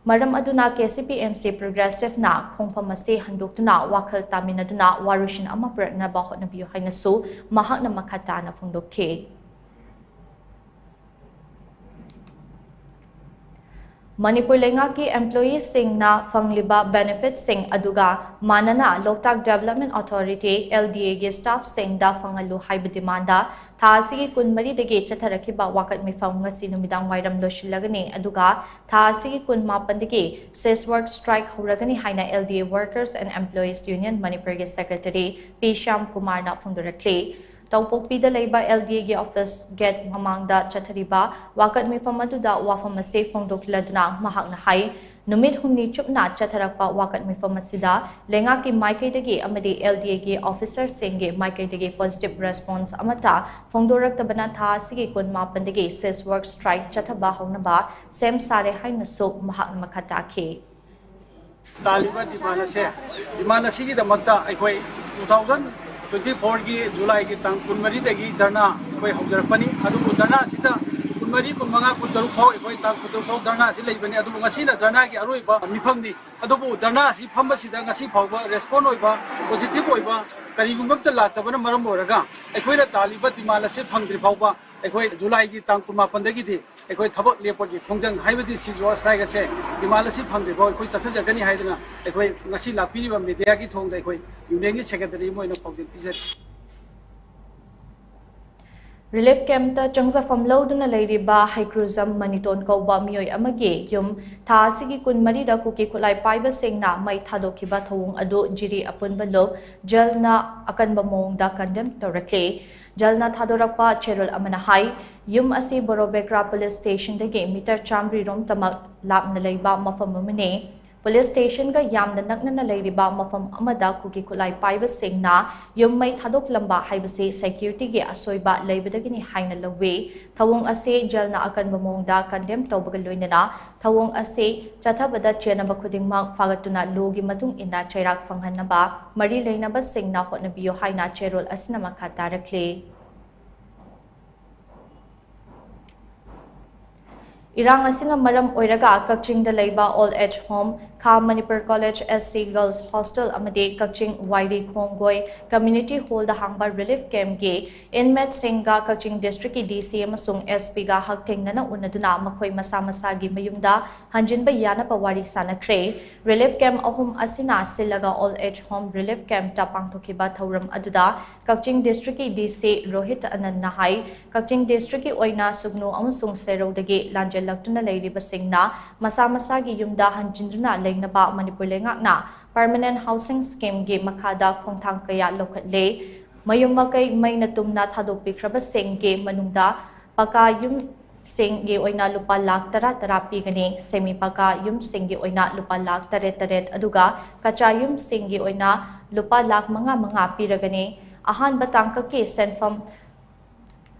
ꯃꯔꯝ ꯑꯗꯨꯅ K C P M C ꯄ꯭ꯔꯣꯒ꯭ꯔꯦꯁꯤꯚꯅ ꯈꯣꯡꯐꯝ ꯑꯁꯤ ꯍꯟꯗꯣꯛꯇꯨꯅ ꯋꯥꯈꯜ ꯇꯥꯃꯤꯟꯅꯗꯨꯅ ꯋꯥꯔꯣꯏꯁꯤꯟ ꯑꯃ ꯄꯨꯔꯛꯅꯕ ꯍꯣꯠꯅꯕꯤꯌꯨ ꯍꯥꯏꯅꯁꯨ ꯃꯍꯥꯛꯅ ꯃꯈꯥ ꯇꯥꯅ ꯐꯣꯡꯗꯣꯛꯈꯤ꯫ ꯃꯅꯤꯄꯨꯔ ꯂꯩꯉꯥꯛꯀꯤ employeeꯁꯤꯡꯅ ꯐꯪꯂꯤꯕ benefitꯁꯤꯡ ꯑꯗꯨꯒ ꯃꯥꯟꯅꯅ ꯂꯣꯛꯇꯥꯛ Development Authority, L D Aꯒꯤ staffꯁꯤꯡꯗ ꯐꯪꯍꯜꯂꯨ ꯍꯥꯏꯕ demandꯗ ꯊꯥ ꯑꯁꯤꯒꯤ ꯀꯨꯟꯃꯔꯤꯗꯒꯤ ꯆꯠꯊꯔꯛꯈꯤꯕ ꯋꯥꯀꯠ ꯃꯤꯐꯝ ꯉꯁꯤ ꯅꯨꯃꯤꯗꯥꯡ ꯋꯥꯏꯔꯝ ꯂꯣꯏꯁꯤꯜꯂꯒꯅꯤ꯫ ꯑꯗꯨꯒ ꯊꯥ ꯑꯁꯤꯒꯤ ꯀꯨꯟꯃꯥꯄꯟꯗꯒꯤ cease work strike ꯍꯧꯔꯒꯅꯤ ꯍꯥꯏꯅ L D A Workers and Employees Union ꯃꯅꯤꯄꯨꯔꯒꯤ secretary P ꯁ꯭ꯌꯥꯝ ꯀꯨꯃꯥꯔꯅ ꯐꯣꯡꯗꯣꯔꯛꯂꯤ꯫ ꯇꯧꯄꯣꯛꯄꯤꯗ ꯂꯩꯕ L D Aꯒꯤ office gate ꯃꯃꯥꯡꯗ ꯆꯠꯊꯔꯤꯕ ꯋꯥꯀꯠ ꯃꯤꯐꯝ ꯑꯗꯨꯗ ꯋꯥꯐꯝ ꯑꯁꯤ ꯐꯣꯡꯗꯣꯛꯂꯗꯨꯅ ꯃꯍꯥꯛꯅ ꯍꯥꯏ, ꯅꯨꯃꯤꯠ ꯍꯨꯝꯅꯤ ꯆꯨꯞꯅ ꯆꯠꯊꯔꯛꯄ ꯋꯥꯀꯠ ꯃꯤꯐꯝ ꯑꯁꯤꯗ ꯂꯩꯉꯥꯛꯀꯤ ꯃꯥꯏꯀꯩꯗꯒꯤ ꯑꯃꯗꯤ L D Aꯒꯤ officerꯁꯤꯡꯒꯤ ꯃꯥꯏꯀꯩꯗꯒꯤ positive response ꯑꯃꯠꯇ ꯐꯣꯡꯗꯣꯔꯛꯇꯕꯅ ꯊꯥ ꯑꯁꯤꯒꯤ ꯀꯨꯟꯃꯥꯄꯟꯗꯒꯤ cease work strike ꯆꯠꯊꯕ ꯍꯧꯅꯕ ꯁꯦꯝ ꯁꯥꯔꯦ ꯍꯥꯏꯅꯁꯨ ꯃꯍꯥꯛꯅ ꯃꯈꯥ ꯇꯥꯈꯤ꯫ ꯇꯥꯜꯂꯤꯕ demand ꯑꯁꯦ, demand ꯑꯁꯤꯒꯤꯗꯃꯛꯇ ꯑꯩꯈꯣꯏ two thousand twenty fourꯒꯤ Julyꯒꯤ ꯇꯥꯡ ꯀꯨꯟꯃꯔꯤꯗꯒꯤ ꯙꯔꯅꯥ ꯑꯩꯈꯣꯏ ꯍꯧꯖꯔꯛꯄꯅꯤ꯫ ꯑꯗꯨꯕꯨ ꯙꯔꯅꯥ ꯑꯁꯤꯗ ꯀꯨꯟꯃꯔꯤ, ꯀꯨꯟꯃꯉꯥ, ꯀꯨꯟꯇꯔꯨꯛ ꯐꯥꯎ, ꯑꯩꯈꯣꯏ ꯇꯥꯡ ꯀꯨꯟꯇꯔꯨꯛ ꯐꯥꯎ ꯙꯔꯅꯥ ꯑꯁꯤ ꯂꯩꯕꯅꯤ꯫ ꯑꯗꯨꯕꯨ ꯉꯁꯤꯅ ꯙꯔꯅꯥꯒꯤ ꯑꯔꯣꯏꯕ ꯃꯤꯐꯝꯅꯤ꯫ ꯑꯗꯨꯕꯨ ꯙꯔꯅꯥ ꯑꯁꯤ ꯐꯝꯕꯁꯤꯗ ꯉꯁꯤ ꯐꯥꯎꯕ respond ꯑꯣꯏꯕ, positive ꯑꯣꯏꯕ ꯀꯔꯤꯒꯨꯝꯕ ꯑꯃꯠꯇ ꯂꯥꯛꯇꯕꯅ ꯃꯔꯝ ꯑꯣꯏꯔꯒ ꯑꯩꯈꯣꯏꯅ ꯇꯥꯜꯂꯤꯕ demand ꯑꯁꯤ ꯐꯪꯗ꯭ꯔꯤ ꯐꯥꯎꯕ ꯑꯩꯈꯣꯏ Julyꯒꯤ ꯇꯥꯡ ꯀꯨꯟꯃꯥꯄꯟꯗꯒꯤꯗꯤ ꯑꯩꯈꯣꯏ ꯊꯕꯛ ꯂꯦꯞꯄꯒꯤ ꯈꯣꯡꯖꯪ ꯍꯥꯏꯕꯗꯤ cease work strike ꯑꯁꯦ demand ꯑꯁꯤ ꯐꯪꯗ꯭ꯔꯤꯐꯥꯎ ꯑꯩꯈꯣꯏ ꯆꯠꯊꯖꯒꯅꯤ ꯍꯥꯏꯗꯅ ꯑꯩꯈꯣꯏ ꯉꯁꯤ ꯂꯥꯛꯄꯤꯔꯤꯕ mediaꯒꯤ ꯊꯣꯡꯗ ꯑꯩꯈꯣꯏ unionꯒꯤ secretary ꯑꯃ ꯑꯣꯏꯅ ꯄꯥꯎꯖꯦꯜ ꯄꯤꯖꯔꯤ꯫ Relief campꯇ ꯆꯪꯖꯐꯝ ꯂꯧꯗꯨꯅ ꯂꯩꯔꯤꯕ ꯍꯩꯀ꯭ꯔꯨꯖꯝ ꯃꯅꯤꯇꯣꯟ ꯀꯧꯕ ꯃꯤꯑꯣꯏ ꯑꯃꯒꯤ ꯌꯨꯝ ꯊꯥ ꯑꯁꯤꯒꯤ ꯀꯨꯟꯃꯔꯤꯗ ꯀꯨꯀꯤ ꯈꯨꯠꯂꯥꯏ ꯄꯥꯏꯕꯁꯤꯡꯅ ꯃꯩ ꯊꯥꯗꯣꯛꯈꯤꯕ ꯊꯧꯑꯣꯡ ꯑꯗꯨ ꯖꯤꯔꯤ ꯑꯄꯨꯟꯕ ꯂꯨꯞ ꯖꯦꯜꯅ ꯑꯀꯟꯕ ꯃꯑꯣꯡꯗ condemn ꯇꯧꯔꯛꯂꯤ꯫ ꯖꯦꯜꯅ ꯊꯥꯗꯣꯔꯛꯄ ꯆꯦꯔꯣꯜ ꯑꯃꯅ ꯍꯥꯏ, ꯌꯨꯝ ꯑꯁꯤ ꯕꯣꯔꯣꯕꯦꯀ꯭ꯔꯥ police stationꯗꯒꯤ meter ꯆꯥꯝꯃꯔꯤ ꯔꯣꯝꯇꯃꯛ ꯂꯥꯞꯅ ꯂꯩꯕ ꯃꯐꯝ ꯑꯃꯅꯤ꯫ Police stationꯒ ꯌꯥꯝꯅ ꯅꯛꯅꯅ ꯂꯩꯔꯤꯕ ꯃꯐꯝ ꯑꯃꯗ ꯀꯨꯀꯤ ꯈꯨꯠꯂꯥꯏ ꯄꯥꯏꯕꯁꯤꯡꯅ ꯌꯨꯝ ꯃꯩ ꯊꯥꯗꯣꯛꯂꯝꯕ ꯍꯥꯏꯕꯁꯤ securityꯒꯤ ꯑꯁꯣꯏꯕ ꯂꯩꯕꯗꯒꯤꯅꯤ ꯍꯥꯏꯅ ꯂꯧꯏ꯫ ꯊꯧꯑꯣꯡ ꯑꯁꯤ ꯖꯦꯜꯅ ꯑꯀꯟꯕ ꯃꯑꯣꯡꯗ condemn ꯇꯧꯕꯒ ꯂꯣꯏꯅꯅ ꯊꯧꯑꯣꯡ ꯑꯁꯤ ꯆꯠꯊꯕꯗ ꯆꯦꯟꯅꯕ ꯈꯨꯗꯤꯡꯃꯛ ꯐꯥꯒꯠꯇꯨꯅ lawꯒꯤ ꯃꯇꯨꯡ ꯏꯟꯅ ꯆꯩꯔꯥꯛ ꯐꯪꯍꯟꯅꯕ ꯃꯔꯤ ꯂꯩꯅꯕꯁꯤꯡꯅ ꯍꯣꯠꯅꯕꯤꯌꯨ ꯍꯥꯏꯅ ꯆꯦꯔꯣꯜ ꯑꯁꯤꯅ ꯃꯈꯥ ꯇꯥꯔꯛꯂꯤ꯫ ꯏꯔꯥꯡ ꯑꯁꯤꯅ ꯃꯔꯝ ꯑꯣꯏꯔꯒ ꯀꯛꯆꯤꯡꯗ ꯂꯩꯕ Old Age Home, ꯈꯥ Manipur College, S C Girls Hostel ꯑꯃꯗꯤ ꯀꯛꯆꯤꯡ ꯋꯥꯏꯔꯤ ꯈꯣꯡꯒꯣꯏ Community Hallꯗ ꯍꯥꯡꯕ relief campꯀꯤ inmateꯁꯤꯡꯒ ꯀꯛꯆꯤꯡ districtꯀꯤ D C ꯑꯃꯁꯨꯡ S Pꯒ ꯍꯛꯊꯦꯡꯅꯅ ꯎꯅꯗꯨꯅ ꯃꯈꯣꯏ ꯃꯁꯥ ꯃꯁꯥꯒꯤ ꯃꯌꯨꯝꯗ ꯍꯟꯖꯤꯟꯕ ꯌꯥꯅꯕ ꯋꯥꯔꯤ ꯁꯥꯅꯈ꯭ꯔꯦ꯫ Relief camp ꯑꯍꯨꯝ ꯑꯁꯤꯅ ꯁꯤꯜꯂꯒ Old Age Home relief campꯇ ꯄꯥꯡꯊꯣꯛꯈꯤꯕ ꯊꯧꯔꯝ ꯑꯗꯨꯗ ꯀꯛꯆꯤꯡ districtꯀꯤ D C ꯔꯣꯍꯤꯠ ꯑꯅꯟꯅ ꯍꯥꯏ, ꯀꯛꯆꯤꯡ districtꯀꯤ ꯑꯣꯏꯅ ꯁꯨꯒꯅꯨ ꯑꯃꯁꯨꯡ ꯁꯦꯔꯧꯗꯒꯤ ꯂꯥꯟꯖꯦꯜꯂꯛꯇꯨꯅ ꯂꯩꯔꯤꯕꯁꯤꯡꯅ ꯃꯁꯥ ꯃꯁꯥꯒꯤ ꯌꯨꯝꯗ ꯍꯟꯖꯤꯟꯗꯨꯅ ꯂꯩꯅꯕ ꯃꯅꯤꯄꯨꯔ ꯂꯩꯉꯥꯛꯅ Permanent Housing Schemeꯒꯤ ꯃꯈꯥꯗ ꯈꯣꯡꯊꯥꯡ ꯀꯌꯥ ꯂꯧꯈꯠꯂꯦ꯫ ꯃꯌꯨꯝ ꯃꯀꯩ ꯃꯩꯅ ꯇꯨꯝꯅ ꯊꯥꯗꯣꯛꯄꯤꯈ꯭ꯔꯕꯁꯤꯡꯒꯤ ꯃꯅꯨꯡꯗ ꯄꯀꯥ ꯌꯨꯝꯁꯤꯡꯒꯤ ꯑꯣꯏꯅ ꯂꯨꯄꯥ ꯂꯥꯈ ꯇꯔꯥ ꯇꯔꯥ ꯄꯤꯒꯅꯤ꯫ Semi ꯄꯀꯥ ꯌꯨꯝꯁꯤꯡꯒꯤ ꯑꯣꯏꯅ ꯂꯨꯄꯥ ꯂꯥꯈ ꯇꯔꯦꯠ ꯇꯔꯦꯠ, ꯑꯗꯨꯒ ꯀꯆꯥ ꯌꯨꯝꯁꯤꯡꯒꯤ ꯑꯣꯏꯅ ꯂꯨꯄꯥ ꯂꯥꯈ ꯃꯉꯥ ꯃꯉꯥ ꯄꯤꯔꯒꯅꯤ꯫ ꯑꯍꯥꯟꯕ ꯇꯥꯡꯀꯛꯀꯤ ꯁꯦꯟꯐꯝ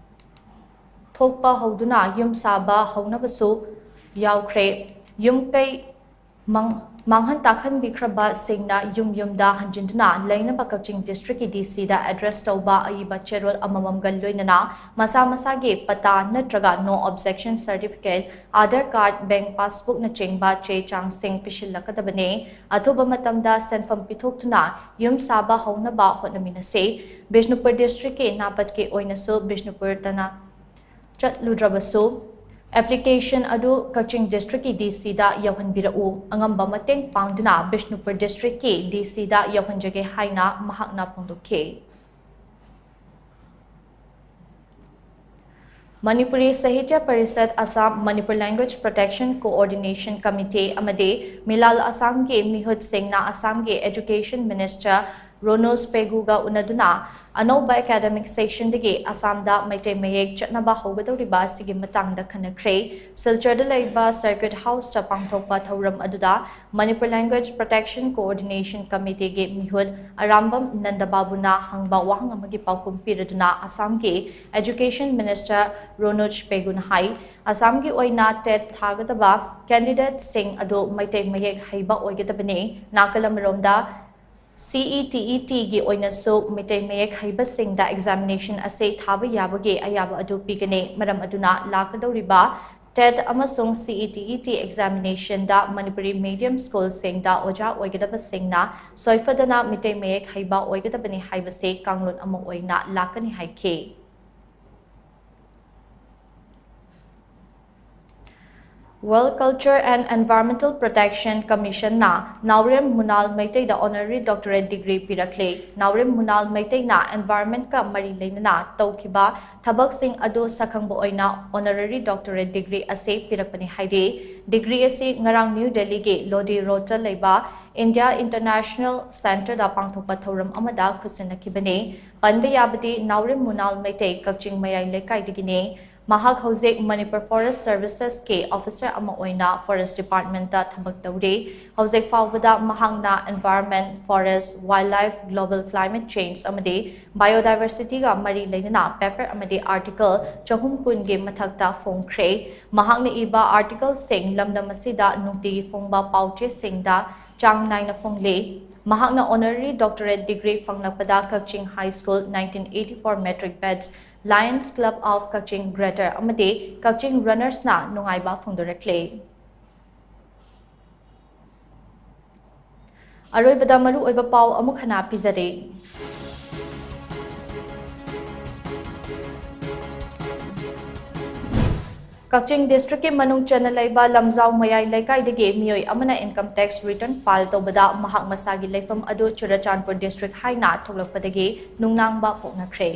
ꯊꯣꯛꯄ ꯍꯧꯗꯨꯅ ꯌꯨꯝ ꯁꯥꯕ ꯍꯧꯅꯕꯁꯨ ꯌꯥꯎꯈ꯭ꯔꯦ꯫ ꯌꯨꯝ ꯀꯩ ꯃꯥꯡ-, ꯃꯥꯡꯍꯟ ꯇꯥꯛꯍꯟꯕꯤꯈ꯭ꯔꯕꯁꯤꯡꯅ ꯌꯨꯝ ꯌꯨꯝꯗ ꯍꯟꯖꯤꯟꯗꯨꯅ ꯂꯩꯅꯕ ꯀꯛꯆꯤꯡ districtꯀꯤ D Cꯗ address ꯇꯧꯕ ꯑꯏꯕ ꯆꯦꯔꯣꯜ ꯑꯃꯃꯝꯒ ꯂꯣꯏꯅꯅ ꯃꯁꯥ ꯃꯁꯥꯒꯤ ꯄꯇꯥ ꯅꯠꯇ꯭ꯔꯒ no objection certificate, Aadhaar card, bank passbookꯅꯆꯤꯡꯕ ꯆꯦ ꯆꯥꯡꯁꯤꯡ ꯄꯤꯁꯤꯜꯂꯛꯀꯗꯕꯅꯤ꯫ ꯑꯊꯨꯕ ꯃꯇꯝꯗ ꯁꯦꯟꯐꯝ ꯄꯤꯊꯣꯛꯇꯨꯅ ꯌꯨꯝ ꯁꯥꯕ ꯍꯧꯅꯕ ꯍꯣꯠꯅꯃꯤꯟꯅꯁꯤ꯫ ꯕꯤꯁꯅꯨꯄꯨꯔ districtꯀꯤ ꯅꯥꯄꯠꯀꯤ ꯑꯣꯏꯅꯁꯨ ꯕꯤꯁꯅꯨꯄꯨꯔ ꯇꯅꯥ ꯆꯠꯂꯨꯗ꯭ꯔꯕꯁꯨ, application ꯑꯗꯨ ꯀꯛꯆꯤꯡ districtꯀꯤ D Cꯗ ꯌꯧꯍꯟꯕꯤꯔꯛꯎ꯫ ꯑꯉꯝꯕ ꯃꯇꯦꯡ ꯄꯥꯡꯗꯨꯅ ꯕꯤꯁꯅꯨꯄꯨꯔ districtꯀꯤ D Cꯗ ꯌꯧꯍꯟꯖꯒꯦ ꯍꯥꯏꯅ ꯃꯍꯥꯛꯅ ꯐꯣꯡꯗꯣꯛꯈꯤ꯫ ꯃꯅꯤꯄꯨꯔꯤ ꯁꯥꯍꯤꯇ꯭ꯌ parishad Assam, Manipur Language Protection Coordination Committee ꯑꯃꯗꯤ ꯃꯤꯂꯥꯜ ꯑꯁꯥꯝꯒꯤ ꯃꯤꯍꯨꯠꯁꯤꯡꯅ ꯑꯁꯥꯝꯒꯤ Education Minister ꯔꯣꯅꯣꯖ ꯄꯦꯒꯨꯒ ꯎꯅꯗꯨꯅ ꯑꯅꯧꯕ academic sessionꯗꯒꯤ ꯑꯁꯥꯝꯗ ꯃꯩꯇꯩ ꯃꯌꯦꯛ ꯆꯠꯅꯕ ꯍꯧꯒꯗꯧꯔꯤꯕ ꯑꯁꯤꯒꯤ ꯃꯇꯥꯡꯗ ꯈꯟꯅꯈ꯭ꯔꯦ꯫ ꯁꯤꯜꯆꯔꯗ ꯂꯩꯕ Circuit Houseꯇ ꯄꯥꯡꯊꯣꯛꯄ ꯊꯧꯔꯝ ꯑꯗꯨꯗ Manipur Language Protection Coordination Committeeꯒꯤ ꯃꯤꯍꯨꯠ ꯑꯔꯥꯝꯕꯝ ꯅꯟꯗꯕꯥꯕꯨꯅ ꯍꯪꯕ ꯋꯥꯍꯪ ꯑꯃꯒꯤ ꯄꯥꯎꯈꯨꯝ ꯄꯤꯔꯗꯨꯅ ꯑꯁꯥꯝꯒꯤ Education Minister ꯔꯣꯅꯣꯖ ꯄꯦꯒꯨꯅ ꯍꯥꯏ, ꯑꯁꯥꯝꯒꯤ ꯑꯣꯏꯅ TET ꯊꯥꯒꯗꯕ candidateꯁꯤꯡ ꯑꯗꯨ ꯃꯩꯇꯩ ꯃꯌꯦꯛ ꯍꯩꯕ ꯑꯣꯏꯒꯗꯕꯅꯤ꯫ ꯅꯥꯀꯜ ꯑꯃꯔꯣꯝꯗ CETETꯒꯤ ꯑꯣꯏꯅꯁꯨ ꯃꯩꯇꯩ ꯃꯌꯦꯛ ꯍꯩꯕꯁꯤꯡꯗ examination ꯑꯁꯤ ꯊꯥꯕ ꯌꯥꯕꯒꯤ ꯑꯌꯥꯕ ꯑꯗꯨ ꯄꯤꯒꯅꯤ꯫ ꯃꯔꯝ ꯑꯗꯨꯅ ꯂꯥꯛꯀꯗꯧꯔꯤꯕ ꯇꯦꯠ ꯑꯃꯁꯨꯡ C E T E T ꯑꯦꯛꯖꯥꯃꯤꯅꯦꯁꯟꯗ ꯃꯅꯤꯄꯨꯔꯤ ꯃꯤꯗꯤꯌꯝ ꯁ꯭ꯀꯨꯜꯁꯤꯡꯗ ꯑꯣꯖꯥ ꯑꯣꯏꯒꯗꯕꯁꯤꯡꯅ ꯁꯣꯏꯐꯗꯅ ꯃꯤꯇꯩ ꯃꯌꯦꯛ ꯍꯩꯕ ꯑꯣꯏꯒꯗꯕꯅꯤ ꯍꯥꯏꯕꯁꯤ ꯀꯥꯡꯂꯣꯟ ꯑꯃ ꯑꯣꯏꯅ ꯂꯥꯛꯀꯅꯤ ꯍꯥꯏꯈꯤ꯫ World Culture and Environmental Protection Commissionꯅ Naorem ꯃꯨꯅꯥꯜ ꯃꯩꯇꯩꯗ honorary doctorate degree ꯄꯤꯔꯛꯂꯦ꯫ ꯅꯥꯎꯔꯦꯝ ꯃꯨꯅꯥꯜ ꯃꯩꯇꯩꯅ environmentꯀ ꯃꯔꯤ ꯂꯩꯅꯅ ꯇꯧꯈꯤꯕ ꯊꯕꯛꯁꯤꯡ ꯑꯗꯨ ꯁꯛꯈꯪꯕ ꯑꯣꯏꯅ honorary doctorate degree ꯑꯁꯤ ꯄꯤꯔꯛꯄꯅꯤ ꯍꯥꯏꯔꯤ꯫ Degree ꯑꯁꯤ ꯉꯔꯥꯡ ꯅ꯭ꯌꯨ ꯗꯦꯜꯂꯤꯒꯤ ꯂꯣꯗꯤ ꯔꯣꯗꯇ ꯂꯩꯕ India International Centreꯗ ꯄꯥꯡꯊꯣꯛꯄ ꯊꯧꯔꯝ ꯑꯃꯗ ꯈꯨꯠꯁꯤꯟꯅꯈꯤꯕꯅꯤ꯫ ꯄꯟꯕ ꯌꯥꯕꯗꯤ ꯅꯥꯎꯔꯦꯝ ꯃꯨꯅꯥꯜ ꯃꯩꯇꯩ ꯀꯛꯆꯤꯡ ꯃꯌꯥꯏ ꯂꯩꯀꯥꯏꯗꯒꯤꯅꯤ꯫ ꯃꯍꯥꯛ ꯍꯧꯖꯤꯛ ꯃꯅꯤꯄꯨꯔ Forest Servicesꯀꯤ officer ꯑꯃ ꯑꯣꯏꯅ Forest Departmentꯇ ꯊꯕꯛ ꯇꯧꯔꯤ꯫ ꯍꯧꯖꯤꯛ ꯐꯥꯎꯕꯗ ꯃꯍꯥꯛꯅ environment, forest, wildlife, global climate change ꯑꯃꯗꯤ biodiversityꯒ ꯃꯔꯤ ꯂꯩꯅꯅ paper ꯑꯃꯗꯤ article ꯆꯍꯨꯝ ꯀꯨꯟꯒꯤ ꯃꯊꯛꯇ ꯐꯣꯡꯈ꯭ꯔꯦ꯫ ꯃꯍꯥꯛꯅ ꯏꯕ articleꯁꯤꯡ ꯂꯝꯗꯝ ꯑꯁꯤꯗ ꯅꯨꯡꯇꯤꯒꯤ ꯐꯣꯡꯕ ꯄꯥꯎꯆꯦꯁꯤꯡꯗ ꯆꯥꯡ ꯅꯥꯏꯅ ꯐꯣꯡꯂꯤ꯫ ꯃꯍꯥꯛꯅ honorary doctorate degree ꯐꯪꯂꯛꯄꯗ Kakching High School nineteen eighty-four matric batch, Lions Club of Kakching Greater ꯑꯃꯗꯤ ꯀꯛꯆꯤꯡ Runnersꯅ ꯅꯨꯡꯉꯥꯏꯕ ꯐꯣꯡꯗꯣꯔꯛꯂꯤ꯫ ꯑꯔꯣꯏꯕꯗ ꯃꯔꯨꯑꯣꯏꯕ ꯄꯥꯎ ꯑꯃꯨꯛ ꯍꯟꯅ ꯄꯤꯖꯔꯤ꯫ ꯀꯛꯆꯤꯡ districtꯀꯤ ꯃꯅꯨꯡ ꯆꯟꯅ ꯂꯩꯕ ꯂꯝꯖꯥꯎ ꯃꯌꯥꯏ ꯂꯩꯀꯥꯏꯗꯒꯤ ꯃꯤꯑꯣꯏ ꯑꯃꯅ income tax return file ꯇꯧꯕꯗ ꯃꯍꯥꯛ ꯃꯁꯥꯒꯤ ꯂꯩꯐꯝ ꯑꯗꯨ ꯆꯨꯔꯆꯥꯟꯄꯨꯔ district ꯍꯥꯏꯅ ꯊꯣꯛꯂꯛꯄꯗꯒꯤ ꯅꯨꯡꯅꯥꯡꯕ ꯄꯣꯛꯅꯈ꯭ꯔꯦ꯫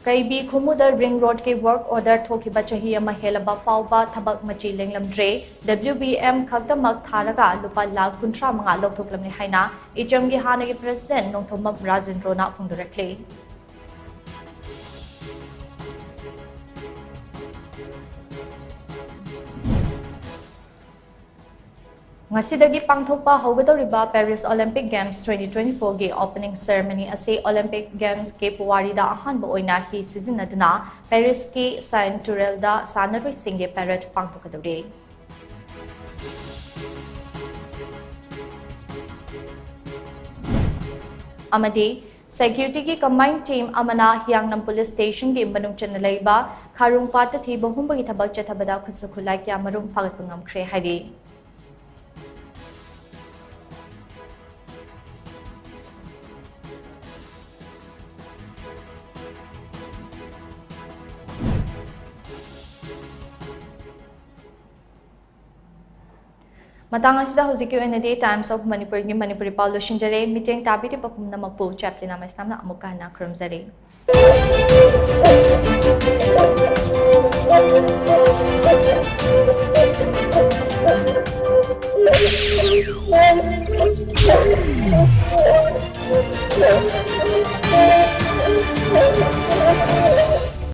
ꯀꯩꯕꯤ ꯈꯨꯃꯨꯗ ring roadꯀꯤ work order ꯊꯣꯛꯈꯤꯕ ꯆꯍꯤ ꯑꯃ ꯍꯦꯜꯂꯕ ꯐꯥꯎꯕ ꯊꯕꯛ ꯃꯆꯤ ꯂꯦꯡꯂꯝꯗ꯭ꯔꯦ꯫ W B M ꯈꯛꯇꯃꯛ ꯊꯥꯔꯒ ꯂꯨꯄꯥ ꯂꯥꯈ ꯀꯨꯟꯊ꯭ꯔꯥ ꯃꯉꯥ ꯂꯧꯊꯣꯛꯂꯝꯃꯤ ꯍꯥꯏꯅ ꯏꯆꯝꯒꯤ ꯍꯥꯟꯅꯒꯤ president ꯅꯣꯡꯊꯣꯝꯕꯝ ꯔꯥꯖꯦꯟꯗ꯭ꯔꯣꯅ ꯐꯣꯡꯗꯣꯔꯛꯂꯤ꯫ ꯉꯁꯤꯗꯒꯤ ꯄꯥꯡꯊꯣꯛꯄ ꯍꯧꯒꯗꯧꯔꯤꯕ Paris Olympic Games twenty twenty-fourꯒꯤ opening ceremony ꯑꯁꯤ Olympic Gamesꯀꯤ ꯄꯨꯋꯥꯔꯤꯗ ꯑꯍꯥꯟꯕ ꯑꯣꯏꯅ ꯍꯤ ꯁꯤꯖꯤꯟꯅꯗꯨꯅ Parisꯀꯤ Seine Tourelleꯗ ꯁꯥꯟꯅꯔꯣꯏꯁꯤꯡꯒꯤ parade ꯄꯥꯡꯊꯣꯛꯀꯗꯧꯔꯤ꯫ ꯑꯃꯗꯤ ꯁꯦꯀ꯭ꯌꯨꯔꯤꯇꯤꯒꯤ ꯀꯝꯕꯥꯏꯟ ꯇꯤꯝ ꯑꯃꯅ ꯍꯤꯌꯥꯡꯅꯝ ꯄꯨꯂꯤꯁ ꯁ꯭ꯇꯦꯁꯟꯒꯤ ꯃꯅꯨꯡ ꯆꯟꯅ ꯂꯩꯕ ꯈꯥꯔꯨꯡ ꯄꯥꯠꯇ ꯊꯤꯕ ꯍꯨꯝꯕꯒꯤ ꯊꯕꯛ ꯆꯠꯊꯕꯗ ꯈꯨꯠꯁꯨ ꯈꯨꯠꯂꯥꯏ ꯀꯌꯥꯃꯔꯨꯝ ꯐꯥꯒꯠꯄ ꯉꯝꯈ꯭ꯔꯦ ꯍꯥꯏꯔꯤ꯫ ꯃꯇꯥꯡ ꯑꯁꯤꯗ ꯍꯧꯖꯤꯛꯀꯤ ꯑꯣꯏꯅꯗꯤ Times of Manipurꯒꯤ ꯃꯅꯤꯄꯨꯔꯤ ꯄꯥꯎ ꯂꯣꯏꯁꯤꯟꯖꯔꯦ꯫ ꯃꯤꯠꯌꯦꯡ ꯇꯥꯕꯤꯔꯤꯕ ꯄꯨꯝꯅꯃꯛꯄꯨ ꯆꯦꯞꯂꯤꯅꯥ ꯃꯩꯁꯅꯥꯝꯅ ꯑꯃꯨꯛꯀ ꯍꯟꯅ ꯈꯨꯔꯨꯝꯖꯔꯤ꯫